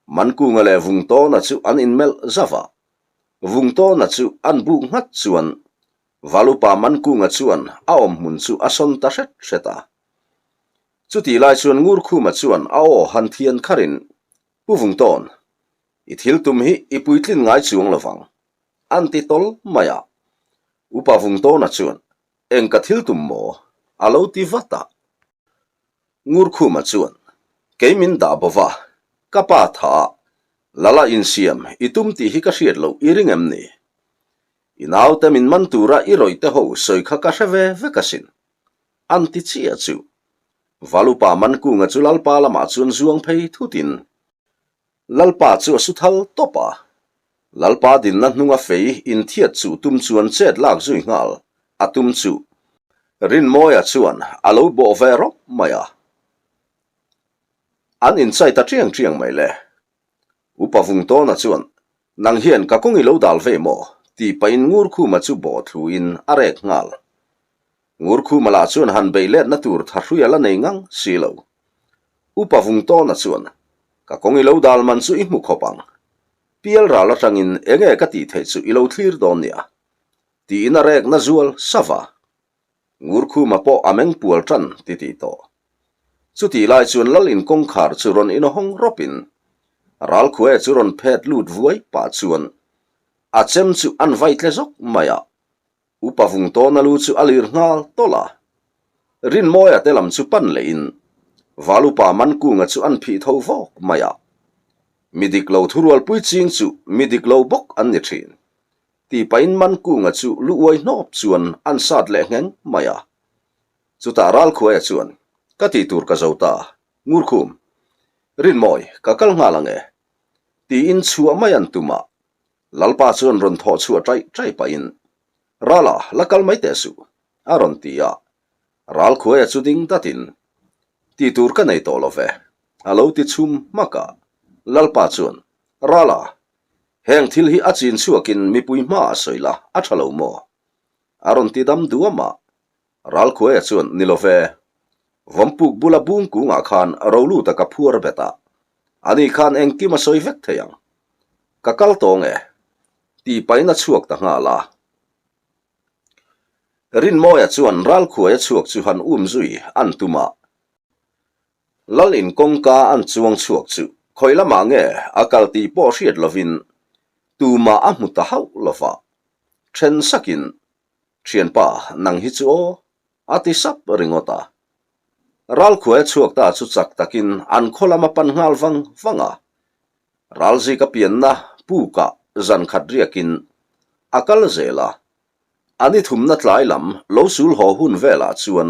Mankunga leh Vungtawna chu an inmelh zauh a. Vungtawna chu an buk nghat chuan Valupa Mankunga chuan a awmhmun chu a sawn ta hret hret a. Chutih lai chuan Ngurkhuma chuan a aw han thian kharin, Pu Vungtawn, i thil tum hi i puitlin ngai chuang lovang, an ti tawl mai a. Upa Vungtawna chuan, Eng ka thil tum maw? a lo ti vat a. Ngurkhuma chuan, Kei min dah bo va, ka pa tha a, Lala insiam i tum tih hi ka hriat loh i ring em ni? I naute min man tura i rawih te ho sawi kha ka hre ve vek asin. An ti chiah chu. Valupa Mankunga chu Lalpa lamah chuan zuang phei thutin Lalpa chu a su thal tawp a. Lalpa dinna hnunga fei inthiat chuh tum chuan chet lak zui nghal a tum chu Rinmawia chuan a lo bawh ve rawp mai a. An inchai ta tiang tiang mai le. Upa Vungtawna chuan, Nang hian ka kawng i lo dal ve maw? tih pahin Ngurkhuma chu bawh thluin a rek nghal. Ngurkhuma lah chuan han beih letna tur thahrui a la nei ngang si lo. Upa Vungtawna chuan, Ka kawng i lo dal man chu i hmu khawp ang. Pial ral atangin enge ka tih theih chu i lo thlir dawn nia. Tiin a rekna zual sava. Ngurkhuma pawh a meng pual tan ti tih tawh. Chutih lai chuan Lal in kawngkhar chu rawn inhawng rawpin Ralkhuaia chu rawn phet lut vuai pah chuan a chem chu an vai tle zawk mai a, Upa Vungtawna lu chu a lir nghal tawlh a. Rinmawia te lam chu pan lehin Valupa Mankunga chu an phih tho vawk mai a. Mi dik lo thurualpui ching chu mi dik lo bawk an ni thin. Tih pahin Mankunga chu lu uai hnawp chuan an sat leh ngheng mai a. Chutah Ralkhuaia chuan, Ka tih tur ka zo ta, Ngurkhum. Rinmawi, ka kal nghal ang e. Tiin chhuah mai an tum a. Lalpa chuan rawn thawh chhuah ṭaih ṭaih pahin, Rala, la kal mai teh suh, a rawn ti a. Ralkhuaia chu ding datin, Tih tur ka nei tawh lo ve, a lo ti chhum hmak a. Lalpa chuan, Rala, heng thil hi a chin chhuakin mipui hmaah sawi la, a ṭha lo maw? A rawn ti dam duam a. Ralkhuaia chuan, Ni lo ve. Vawmpuk bula bung kungah khan Roluta ka phuar bet a. Ani khan engkim a sawi vek thei ang. Ka kal tawng e. Tih pahin a chhuak ta nghal a. Rinmawia chuan Ralkhuaia chhuak chu han um zui an tum a. Lal in kawngka an chuang chhuak chu khawi lamah nge a kal tih pawh hriat lovin tumah a hmu ta hauh lova. Then sakin Thianpa, nang hi chu aw, a ti sap ringawt a. Ralkhuaia chhuak ta chu chak takin an khaw lam a pan nghal vang vang a. Ralzika pianna pukah zan khat riakin a kal zel a. A ni thumna tlai lam lo sul haw hun velah chuan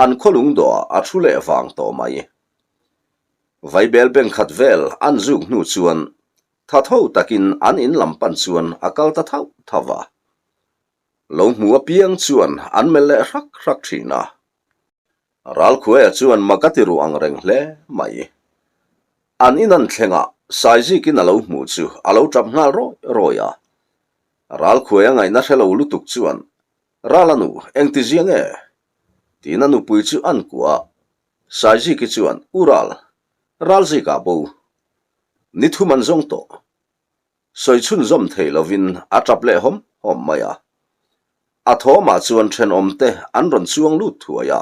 an khaw lungdawhah a thu leh vang tawh mai. Vaibel beng khat vel an zuk hnu chuan Tha tho takin an in lam pan chuan a kal ta thauh thauh a. Lo hmu apiang chuan an melh leh hrak hrak thin a. Ralkhuaia chuan mak a ti ruh ang reng hle mai. An in an thlengah Saizikin a lo hmuh chu a lo tap nghal rawi rawi a. Ralkhuaia ngaihna hre lo lutuk chuan, Ral a nu, engti zia nge? Tiin a nupui chu an kuah a. Saiziki chuan, U Ral, Ralzikah bo. Ni thum an zawng tawh. Sawi chhunzawm thei lovin a tap leh hawm hawm mai a. A thawmah chuan thenawmte an rawn chuang lut thuai a.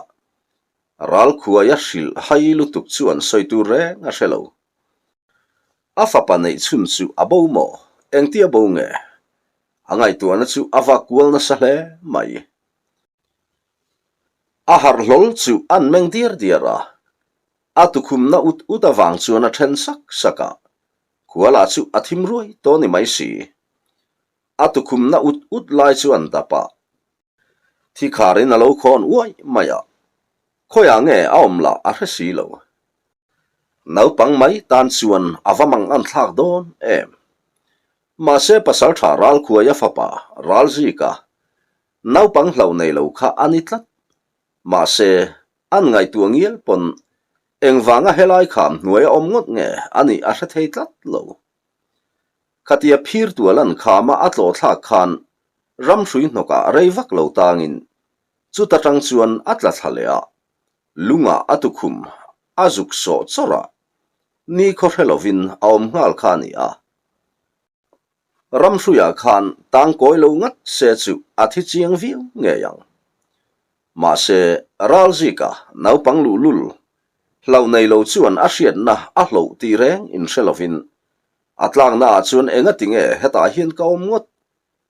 Ralkhuaia hrilh hai lutuk chuan sawi tur reng a hre lo. A fapa neih chhun chu a bo maw? Engtia bo nge? A ngaihtuahna chu a vak kual nasa hle mai. A harh hlawl chu an meng diar diar a. A tukhumna ut ut avang chuan a then sak sak a, khua lah chu a thim ruai tawh ni mai si. A tukhumna ut ut lai chuan dap a, thi kharin a lo khawn uai mai a, khawiah nge a awm lah a hre si lo. Naupang mai tan chuan a va mang an thlak dawn em. Mahse pasal tha Ralkhuaia fapa Ralzika naupang hlauh nei lo kha a ni tlat. Mahse An ngaihtuah ngial pawn engvanga helai kham hnuai a awm ngawt nge a nih a hre thei tlat lo. Khatia phir tual an khama a tlawh thlak khan ramhrui hnawkah rei vak lo tangin chuta tang chuan a tla thla leh a, lungah a tukhum a zuk sawh chawrh a, nikhaw hre lovin a awm nghal kha a ni a. Ramhruiah khan tangkawi lo ngat se chu a thi chiang viau ngei ang. Mahse, Ralzika naupang luhlul hlauh nei lo chuan a hriatna a hloh tih reng inhre lovin a tlaknaah chuan engati nge hetah hian ka awm ngawt,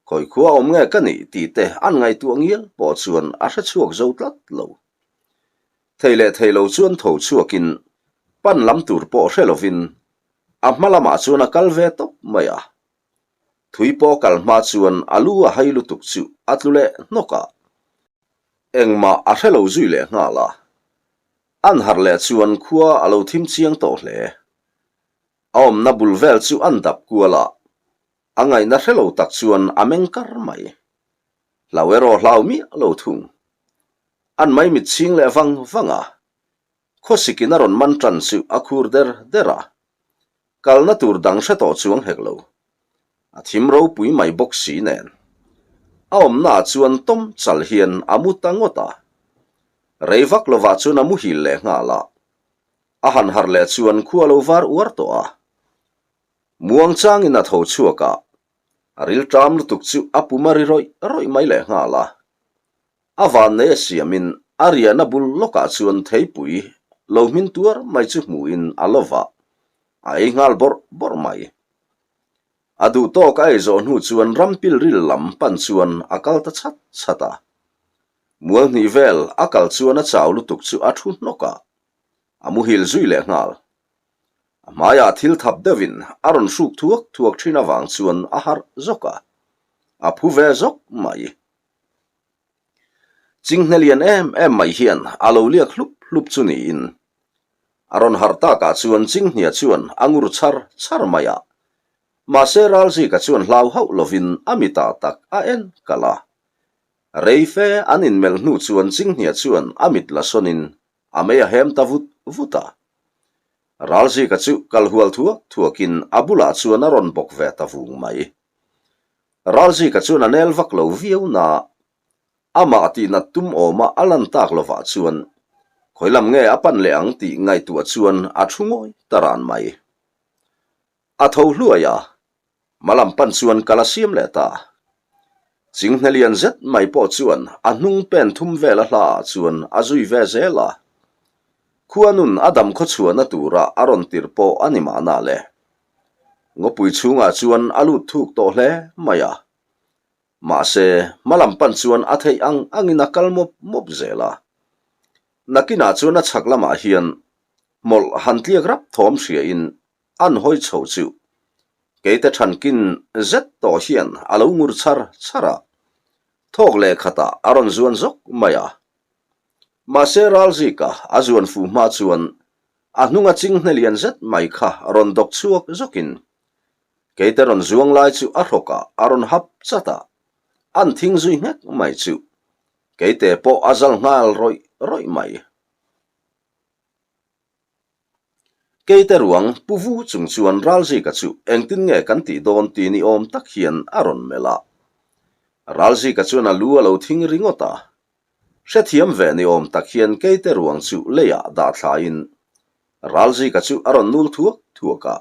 khawi khua awm nge ka nih tih te an ngaihtuah ngial pawh chuan a hre chhuak zo tlat lo. Thei leh thei lo chuan tho chhuakin pan lam tur pawh hre lovin A hma lamah chuan a kal ve tawp mai a. Thui pawh kal hma chuan a lu a hai lutuk chu a tlu leh hnawk a. Engmah a hre lo zui leh nghal a. An harh leh chuan khua a lo thim chiang tawh hle. A awmna bul vel chu an dap kual a. A ngaihna hre lo tak chuan a meng kar mai. Hlau erawh hlau miah lo thung. An maimit chhing leh vang vang a. Khawsikin a rawn man tan chu a khur der der a. Kalna tur dang hre tawh chuang hek lo. A thim ropui mai bawk si nen. A awmnaah chuan tawm chal hian a mu ta ngawt a. Rei vak lovah chuan a muhil leh nghal a. A han harh leh chuan khua lo var uar tawh a. Muang changin a tho chhuak a, a rilṭam lutuk chu a pum a ri rawih rawih mai leh nghal a. A vannei a siamin a riahna bul lawkah chuan theipui lo hmin tuar mai chu hmuhin a lo vah, a ei nghal bawrh bawrh mai. A duh tawk a ei zawh hnu chuan ram pilril lam pan chuan a kal ta chhat chhat a. Mual hnih vel a kal chuan a chau lutuk chu a thu hnawk a, a muhil zui leh nghal. A hmaiah thil thap deuhin a rawn hruk thuak thuak thin avang chuan a harh zawk a, a phu ve zawk mai. Chinghne lian em em mai hian a lo liak hlup hlup chu niin a rawn harh takah chuan Chinghnia chuan a ngur chhar chhar mai a. Mahse Ralzika chuan hlau hauh lovin a mitah tak a en kalh a. Rei fe an inmelh hnu chuan Chinghnia chuan a mit la sawnin a mei a hem ta vut vut a. Ralzika chu kal hual thuak thuakin a bulah chuan a rawn bawk ve ta vung mai. Ralzika chuan a nel vak lo viau na, amah tihnat tum awma a lan tak lovah chuan khawi lam nge a pan leh ang tih ngaihtuah chuan a thu ngawi ta ran mai. A tho hluai a, hma lam pan chuan kal a siam leh ta. Chinghne lian zet mai pawh chuan a hnung pen thum vel a hla ah chuan a zui ve zel a. Khuanun a dam khawchhuahna tura a rawn tirh pawh a ni mahna le. Ngawpui chhungah chuan a lut thuk tawh hle mai a. Mahse, hma lam pan chuan a theih ang angin a kal mawp mawp zel a. Nakinah chuan a chhak lamah hian hmawlh han tliak rap thawm hriain an hawi chho chu keite thankin zet tawh hian a lo ngur char char a, thawk leh khatah a rawn zuan zawk mai a. Mahse Ralzika a zuan fuh hma chuan a hnunga chinghne lian zet mai kha rawn dawk chhuak zawkin keite rawn zuang lai chu a hrawkah a rawn hap chat a, an thing zui nghek mai chu keite pawh a zal nghal rawih rawih mai. Keite ruang pu vu chung chuan Ralzika chu engtin nge kan tih dawn ti ni awm tak hian a rawn melh a. Ralzika chuan a lu a lo thing ringawt a. Hrethiam ve ni awm tak hian Keite ruang chu leiah dah thlaiin Ralzika chu a rawn nul thuak thuak a.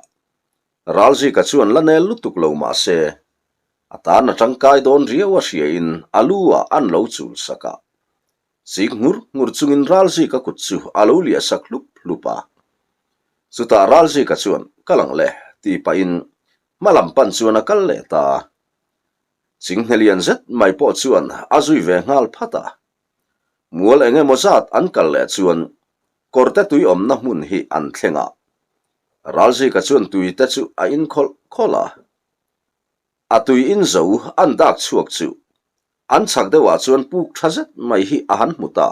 Ralzika chuan la nel lutuk lo mah se, a tan a tangkai dawn riau a hriain a lu ah an lo chul sak a. Chik ngur ngur chungin Ralzika kut chu a lo liah sak hlup hlup a. Chutah Ralzika chuan, Kal ang le, tih pahin hma lam pan chuan a kal leh ta. Chinghne lian zet mai pawh chuan a zui ve nghal phat a. Mual eng emaw zat an kal leh chuan kawrte tui awmna hmun hi an thleng a. Ralzika chuan tui te chu a in khawlh khawlh a. A tui in zo an dak chhuak chu an chhak deuhah chuan puk tha zet mai hi a han hmu ta.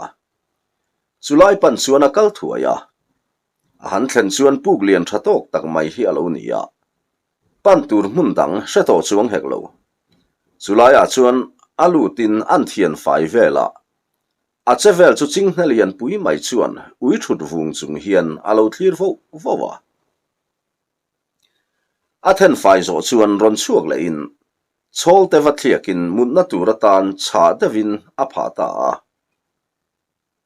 Chulai pan chuan a kal thuai a. A han thlen chuan puk lian tha tawk tak mai hi a lo ni a. Pan tur hmun dang hre tawh chuang hek lo. Chulaiah chuan a lutin an thian fai vel a. A che vel chu chinghne lian pui mai chuan ui thut vung chung hian a lo thlir voh voh a. A then fai zawh chuan rawn chhuak lehin chhawlte va thliakin mutna tur atan chhah deuhin a phah ta a.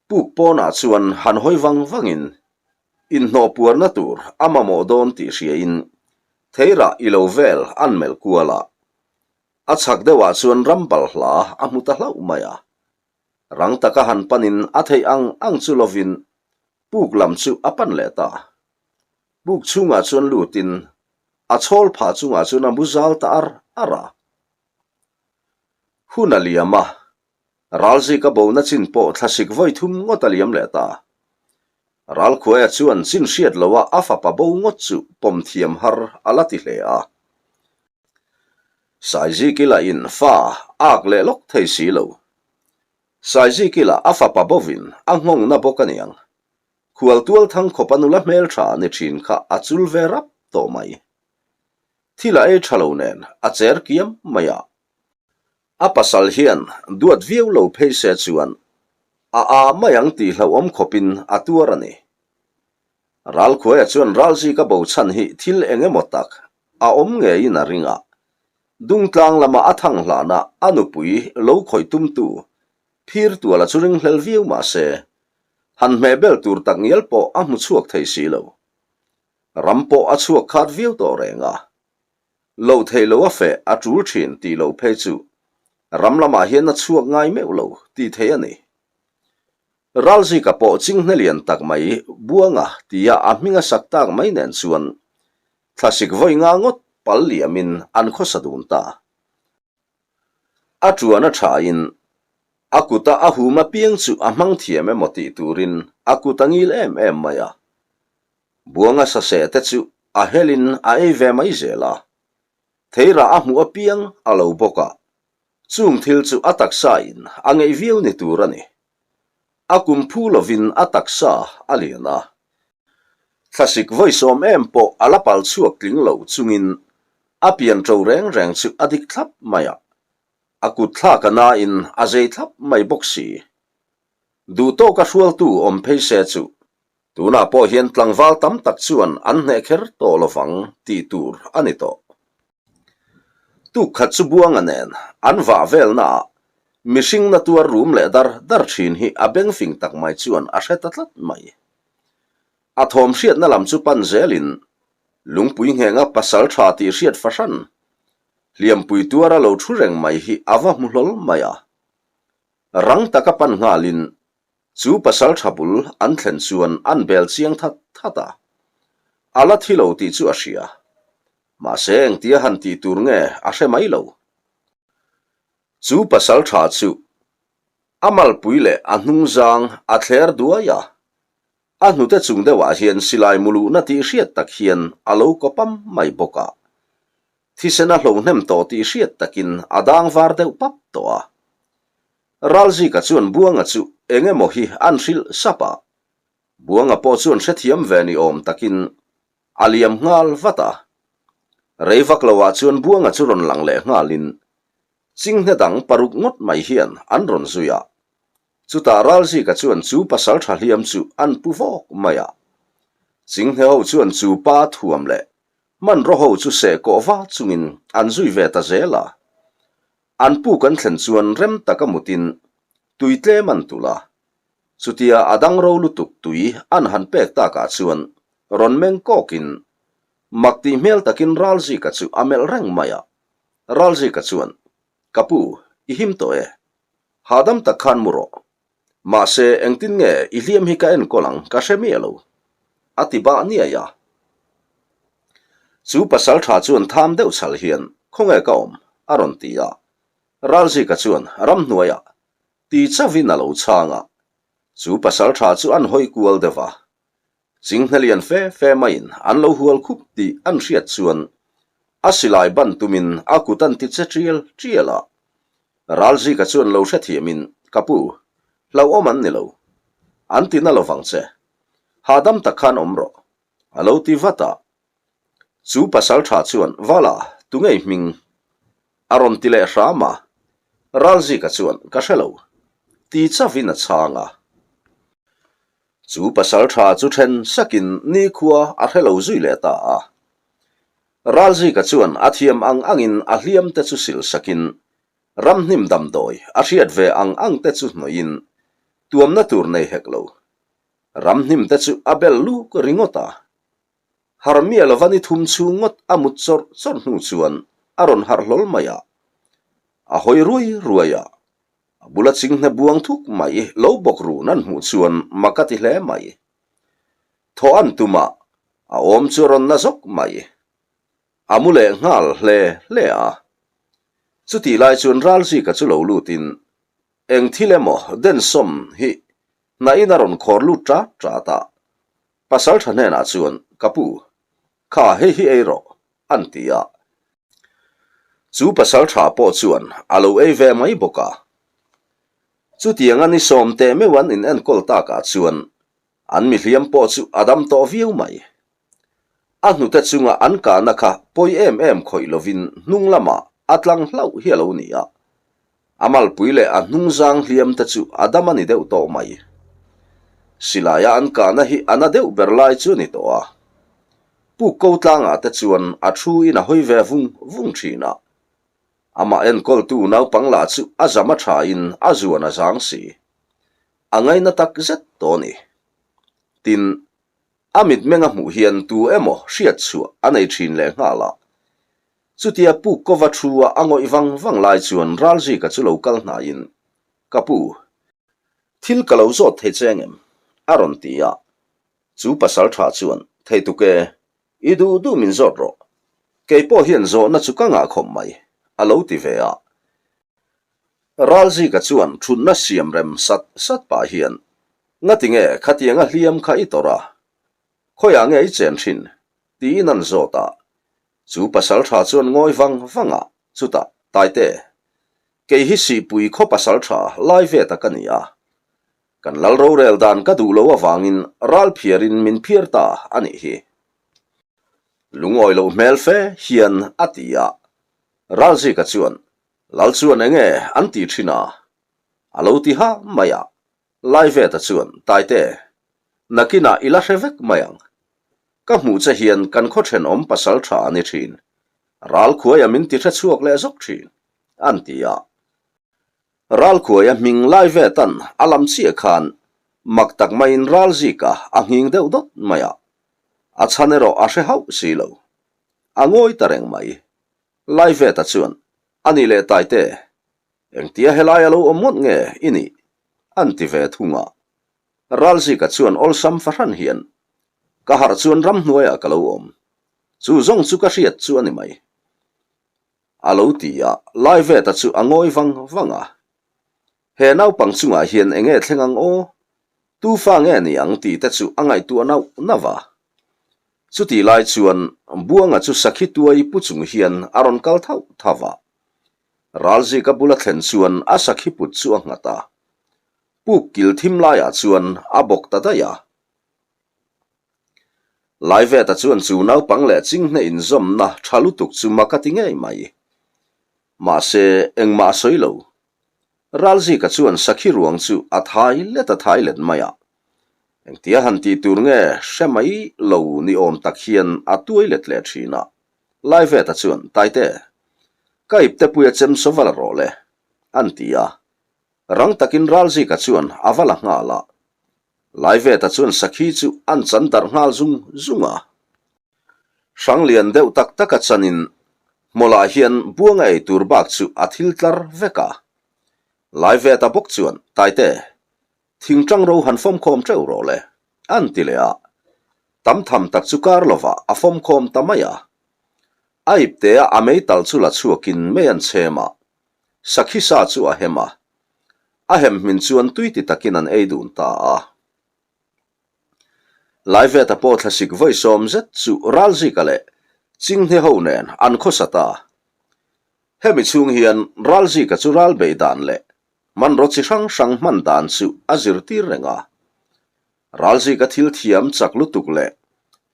Puk pawnah chuan han hawi vang vangin inhnawh puarna tur a mamawh dawn tih hriain theirah i lo vel an melh kual a. A chhak deuhah chuan ram balhla a hmu ta hlauh mai a. Rang taka han panin a theih ang ang chu lovin puk lam chu a pan leh ta. Puk chhungah chuan lutin a chhawl phah chungah chuan a mu zal ta ar ar a. Hun a liam a, Ralzika bona chin pawh thlasik vawi thum ngawt a liam leh ta. Ralkhuaia chuan chin hriat loha a fapa bo ngawt chu pawm thiam har a la ti hle a. Saiziki lahin fa ak leh lawk thei si lo. Saiziki lah a fapa bovin a nghawngna bawk a niang. Khual tual thang khawpa nula hmeltha ni thin kha a chul ve rap tawh mai. Thil a ei tha lo nen a cher kiam mai a. A pasal hian duat viau lo phei se chuan a a mai ang tih hlauhawm khawpin a tuar a ni. Ralkhuaia chuan Ralzika bo chhan hi thil eng emaw tak a awm ngeiin a ring a, Dungtlang lama a thang hlana a nupui lo khawih tumtu Phirtuala chu ringhlel viau mah se, han hmehbel tur tak ngial pawh a hmu chhuak thei si lo. Ram pawh a chhuak khat viau tawh reng a. Loh theih lo a feh a tul thin tih loh phei chu ram lamah hian a chhuak ngai meuh lo tih theih a ni. Ralzika pawh chinghne lian tak mai Buanga tia a hming a sak tak mai nen chuan thlasik vawi nga ngawt pal liamin an khawsa dun ta. A tuan a thain a kuta a hum apiang chu a hmang thiam emaw tih turin a kut a ngil em em mai a. Buanga saseh te chu a helin a ei ve mai zel a. Theirah a hmuh apiang a lo bawk a, chung thil chu a taksa in a ngeih viau ni tur a ni. A kum phu lovin a taksa a lian a. Thlasik vawisawm em pawh a la pal chhuak tling lo chungin a pian ṭo reng reng chu a dik thlap mai a, a kut thlak a nain a zei thlap mai bawk si. Duh tawka hrualtu awm phei se chu tunah pawh hian tlangval tam tak chuan an hneh kher tawh lovang tih tur a ni tawh. Tuk khat chu Buanga nen an vah velnaah mihring na tuar rum leh dar dar thin hi a beng fing tak mai chuan a hre ta tlat mai. A thawm hriatna lam chu pan zelin lungpui nghenga pasal tha tih hriat fahran hliampui tuara lo thu reng mai hi a va hmu hlawl mai a. Rang taka pan nghalin chu pasal tha bul an thlen chuan an bel chiang that that a. A la thi lo tih chu a hria. Mahse engtia han tih tur nge a hre mai lo. Chu pasal tha chu a malpui leh a hnungzang a thler duai a, a hnute chung deuhah hian silai muluhna tih hriat tak hian a lo kawpam mai bawk a. Thisen a hlo hnem tawh tih hriat takin a dang var deuh pap tawh a. Ralzika chuan Buanga chu eng emaw hi an hrilh sap a. Buanga pawh chuan hrethiam ve ni awm takin a liam nghal vat a. Rei vak loah chuan Buanga chu rawn lang leh nghalin chinghne dang paruk ngawt mai hian an rawn zui a. Chutah Ralzika chuan chu pasal tha hliam chu an pu vawk mai a. Chinghne ho chuan chu pa thuam leh hmanraw ho chu seh kawh va chungin an zui ve ta zel a. An puk an thlen chuan rem taka mutin tui tlem an tulh a. Chutia a dang ro lutuk tui an han pek takah chuan rawn meng kawkin mak tih hmel takin Ralzika chu a melh reng mai a. Ralzika chuan, Ka pu, i him tawh e. Hahdam tak khan mu rawh. Mahse, engtin nge i hliam hi ka enkawl ang ka hre miah lo. A ti bah niai a. Chu pasal tha chuan tham deuh chhal hian, Khawnge ka awm? a rawn ti a. Ralzika chuan, Ramhnuaiah. Ti chauhin a lo chhang a. Chu pasal tha chu an hawi kual deuh a. Chinghne lian fe fe maiin an lo hual khup tih an hriat chuan a silai ban tumin a kut an ti che tial tial a. Ralzika chuan lo hrethiamin, Ka pu, hlauhawm an ni lo. An ti na lovang che. Hahdam tak khan awm rawh. A lo ti vat a. Chu pasal tha chuan, Vala, tungei hming? A rawn ti leh hram a. Ralzika chuan, Ka hre lo. Ti chauhin a chhang a. Chu pasal tha chu then sakin nikhua a hre lo zui leh ta a. Ralzika chuan a thiam ang angin a hliam te chu sil sakin ramhnim damdawi a hriat ve ang ang te chu hnawihin tuamna tur nei hek lo. Ramhnim te chu a bel luk ringawt a. Har miah lova ni thum chhung ngawt a mut chawrh chawrh hnu chuan a rawn harh hlawl mai a. A hawi ruai ruai a. A bula chinghne buang thuk mai lo bawk run an hmuh chuan mak a ti hle mai. Thaw an tum a, a awm chu a rawn na zawk mai. A mu leh nghal hle hle a. Chutih lai chuan Ralzika chu lo lutin eng thil emaw densawm hi hnahin a rawn khawr lut ṭat ṭat a. Pasal ṭha hnenah chuan, Ka pu, kha hei hi ei rawh, an ti a. Chu pasal ṭha pawh chuan a lo ei ve mai bawk a. Chutianga ni sawm teh meuh an inenkawl takah chuan an mihliam pawh chu a dam tawh viau mai. A hnute chunga an kahna kha pawi em em khawih lovin hnung lamah a tlang hlauh hi a lo ni a. A malpui leh a hnungzang hliam te chu a dam a ni deuh tawh mai. Silaia an kahna hi a na deuh ber lai chu a ni tawh a. Puk ko tlangah te chuan a thu in a hawi ve vung vung thin a. Amah enkawltu naupang lah chu a zam a tha in a zuan a zang si. A ngaina tak zet tawh a ni. Tin, a mitmeng a hmuh hian tu emaw hriat chhuah a nei thin leh nghal a. Chutia puk kova thu a a ngawih vang vang lai chuan Ralzika chu lo kal hnaiin, Ka pu, thil ka lo zawt thei che engem? a rawn ti a. Chu pasal tha chuan, Thei tuk e, i duh duh min zawt rawh. Kei pawh hian zawhna chu ka ngah khawp mai, a lo ti ve a. Ralzika chuan thutna siam rem sat sat pah hian, Ngati nge khatianga hliam kha i tawrh a? Khawiah nge i chen thin? tiin an zawt a. Chu pasal tha chuan ngawi vang vang a, chutah, Taite, kei hi Sihpui khaw pasal tha lai ve ta ka ni a. Kan lal rorel dan ka duh lo avangin ral phiarin min phiar ta a nih hi. Lungawi loh hmel fe hian a ti a. Ralzika chuan, Lal chuan enge an ti thin a? A lo ti ha mai a. Laiveta chuan, Taite, nakinah i la hre vek mai ang. Ka hmuh che hian kan khaw thenawm pasal tha a ni thin. Ral khuaia min ti hre chhuak leh zawk thin, an ti a. Ral khuaia hming Laiveta'n a lam chiah khan mak tak maiin Ralzika a nghing deuh dawt mai a. A chhan erawh a hre hauh si lo. A ngawi ta reng mai. Laiveta chuan, A nih leh Taite, engtia helai a lo awm ngawt nge i nih? an ti ve thung a. Ralzika chuan awlsam fahran hian, Ka harh chuan ramhnuaiah ka lo awm. Chu zawng chu ka hriat chu a ni mai. A lo ti a, Laiveta chu a ngawi vang vang a. He naupang chungah hian enge thleng ang aw? Tu fa nge ni ang tih te chu a ngaihtuah nauh nauh a. Chutih lai chuan Buanga chu sakhi tuai pu chung hian a rawn kal thauh thauh a. Ralzika bula thlen chuan a sakhi put chu a nghat a. Puk kil thim laiah chuan a bawk ta daih a. Laiveta chuan chu naupang leh chinghne inzawmna tha lutuk chu mak a ti ngei mai. Mahse, engmah a sawi lo. Ralzika chuan sakhi ruang chu a thai let a thai let mai a. Engtia han tih tur nge hre mai lo ni awm tak hian a tuai let leh thin a. Laiveta chuan, Taite, ka iptepuia chem saw va la rawh le, an ti a. Rang takin Ralzika chuan a va la nghal a. Laiveta chuan sakhi chu an chan darh nghal zung zung a. Hrang lian deuh tak taka chanin hmawlah hian buanga ei tur bak chu a thil tlar vek a. Laiveta bawk chuan, Taite, thingtang ro han fawmkhawm teuh rawh le, an ti leh a. Tam tham tak chu kar lovah a fawmkhawm ta mai a. A iptea a meital chu la chhuakin mei an chhem a. Sakhi sa chu a hem a. A hem hmin chuan tui ti takin an ei dun ta a. Laiveta pawh thlasik vawi sawm zet chu Ralzika leh Chinghne ho nen an khawsa ta. Hemi chhung hian Ralzika chu ral beih dan leh hmanraw chi hrang hrang hman dan chu a zirtir reng a. Ralzika thil thiam chak lutuk leh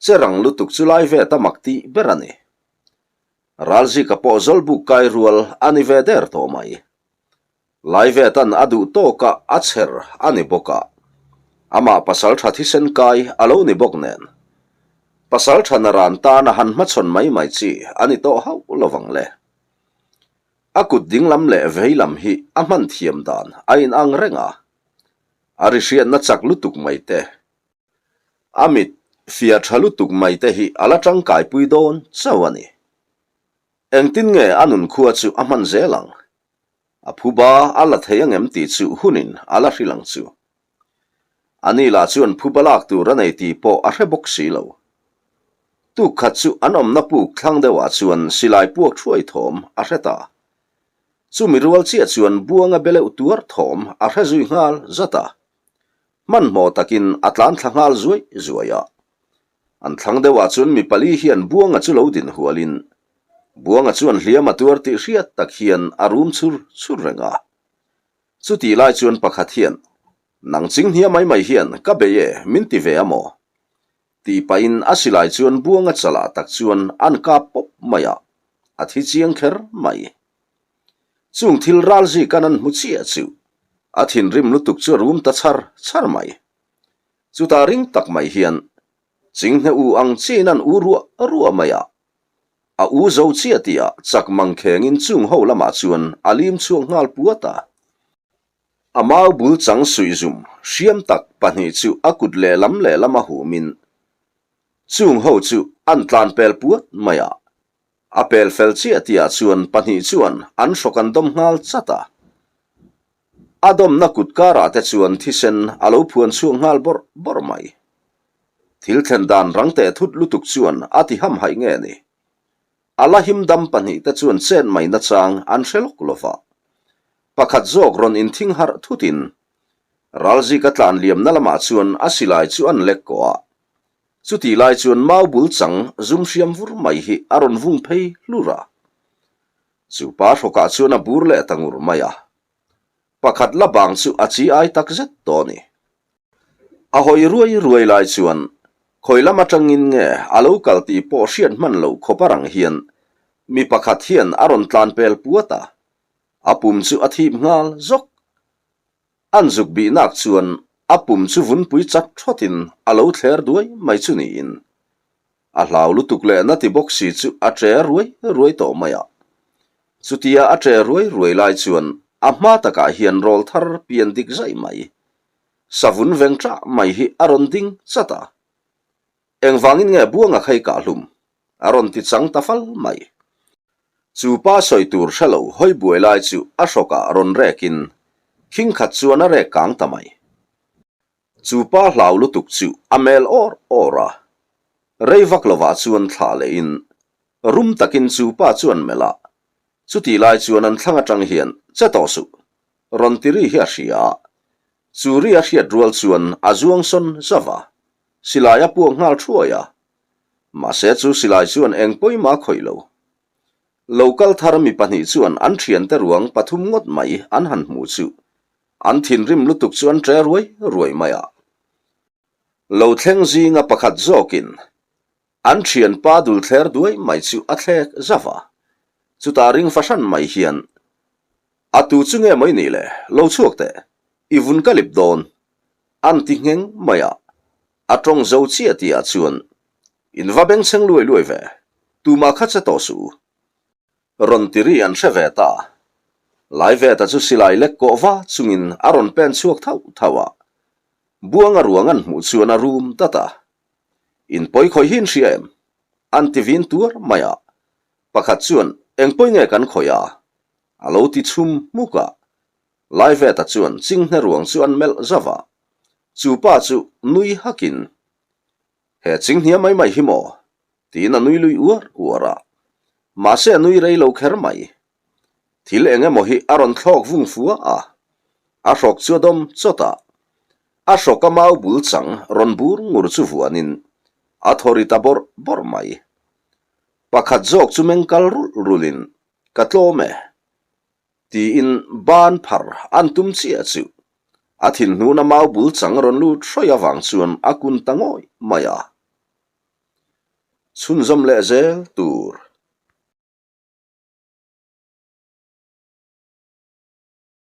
che rang lutuk chu Laiveta mak tih ber a ni. Ralzika pawh zawlbuk kai rual a ni ve der tawh mai. Laivetan a duh tawk a a chher a ni bawk a, amah pasal tha thisen kai a lo ni bawk nen. Pasal tha naran tan a han hmachhawn mai mai chi a ni tawh hauh lovang le. A kut dinglam leh veilam hi a hman thiam dan a inang reng a, a ri hriatna chak lutuk mai te, a mit fiah tha lutuk mai te hi a la tangkaipui dawn chauh a ni. Engtin nge a nunkhua chu a hman zel ang? A phuba a la thei angem tih chu hunin a la hrilh ang chu. Ani lah chuan phuba lak tur a nei tih pawh a hre bawk si lo. Tuk khat chu an awmna puk thlang deuhah chuan silai puak thuai thawm a hre ta. Chumi rual chiah chuan buanga beleuh tuar thawm a hre zui nghal zat a. Hmanhmawh takin a tlan thla nghal zuai zuai a. An thlang deuhah chuan mi pali hian Buanga chu lo din hualin Buanga chuan hliam a tuar tih hriat tak hian a rum chhur chhur reng a. Chutih lai chuan pakhat hian, Nang chinghnia mai mai hian ka bei e, min ti ve a maw? Tih pahin a silai chuan Buanga chalah tak chuan an kap pawp mai a, a thi chiang kher mai. Chung thil ral zi kan an hmu chiah chu a thinrim lutuk chu a rum ta char char mai. Chutah ring tak mai hian Chinghne u ang chiin an u ruah ruah mai a. A u zo chiah tihah chak mangkhengin chung ho lamah chuan a lim chhuak nghal puat a. A mau bul chang suihzum hriam tak pahnih chu a kut lehlam lehlam a humin chung ho chu an tlan pel puat mai a. A pel fel chiah tihah chuan pahnih chuan an hrawk an dawm nghal chat a. A dawmna kut karah te chuan thisen a lo phuan chhuak nghal bawrh bawrh mai. Thil thlen dan rang teh thut lutuk chuan a ti hamhaih nge ni? A la him dam pahnihte chuan chet mai nachang an hre lawk lo va. Pakhat zawk rawn inthing harh thutin Ralzika tlan liamna lamah chuan a silai chu an lek kawh a. Chutih lai chuan mau bul chang zum hriam vur mai hi a rawn vung phei hlur a. Chu pa hrawkah chuan a bur leh ta ngur mai a. Pakhat la bang chu a chi ai tak zet tawh a ni. A hawi ruai ruai lai chuan khawi lam atangin nge a lo kal tih pawh hriat hman loh khawp a rang hian mi pakhat hian a rawn tlan pel puat a, a pum chu a thip nghal zawk. An zuk bihnak chuan a pum chu vunpui chat thawtin a lo thler duai mai chu niin a hlau lutuk leh na ti bawk si chu a che ruai ruai tawh mai a. Chutia a che ruai ruai lai chuan a hma takah hian rawl thar pian dik zaih mai. Savun veng ṭah mai hi a rawn ding chat a. Engvangin nge Buanga khai kah hlum? A rawn ti chang ta fal mai. Chu pa sawi tur hre lo hawi buai lai chu a hrawkah rawn rekin khing khat chuan a rek kang ta mai. Chu pa hlau lutuk chu a mel awr awr a. Rei vak lovah chuan thlah lehin rum takin chu pa chuan melh a, chutih lai chuan an thlang atang hian che tawh suh rawn ti ri hi a hria a. Chu ri a hriat rual chuan a zuang sawn zauh a, silai a puak nghal thuai a. Mahse chu silai chuan eng pawimah a khawih lo. Lo kal thar mi pahnih chuan an thiante ruang pathum ngawt mai an han hmuh chu an thinrim lutuk chu an ṭe ruai ruai mai a. Lo thleng zinga pakhat zawkin an thianpa dul thler duai mai chu a thlek zauh a. Chutah ring fahran mai hian, A tu chu nge mai nih le, lo chhuak teh, i vun ka lip dawn, an ti ngheng mai a. A tawng zo chiah tihah chuan, In va bengchheng luai luai ve, tumah kha che tawh suh u. Rawn ti ri an hre ve ta. Laiveta chu silai lek kawh va chungin a rawn pen chhuak thauh thauh a. Buanga ruang an hmuh chuan a rum dat a. In pawi khawih hi in hria em? An ti vin tuar mai a. Pakhat chuan, Eng pawi nge kan khawih a? A lo ti chhum hmuk a. Laiveta chuan chinghne ruang chu an melh zauh a. Chu pa chu nui hakin, He chinghnia mai mai hi maw? Tiin a nui lui uar uar a. Mahse a nui rei lo kher mai. Thil eng emaw hi a rawn thlawk vung fua a. A hrawk chu a dawm chawt a. A hrawk a mau bul chang rawn bur ngur chu vuanin a thaw ri ta bawrh bawrh mai. Pakhat zawk chu meng kal rulh rulhin ka tlawm e. Tiin ban phar an tum chiah chu a thinhnuna mau bul chang rawn lut hrawih avang chuan a kun ta ngawih mai a. Chhunzawm leh zel tur.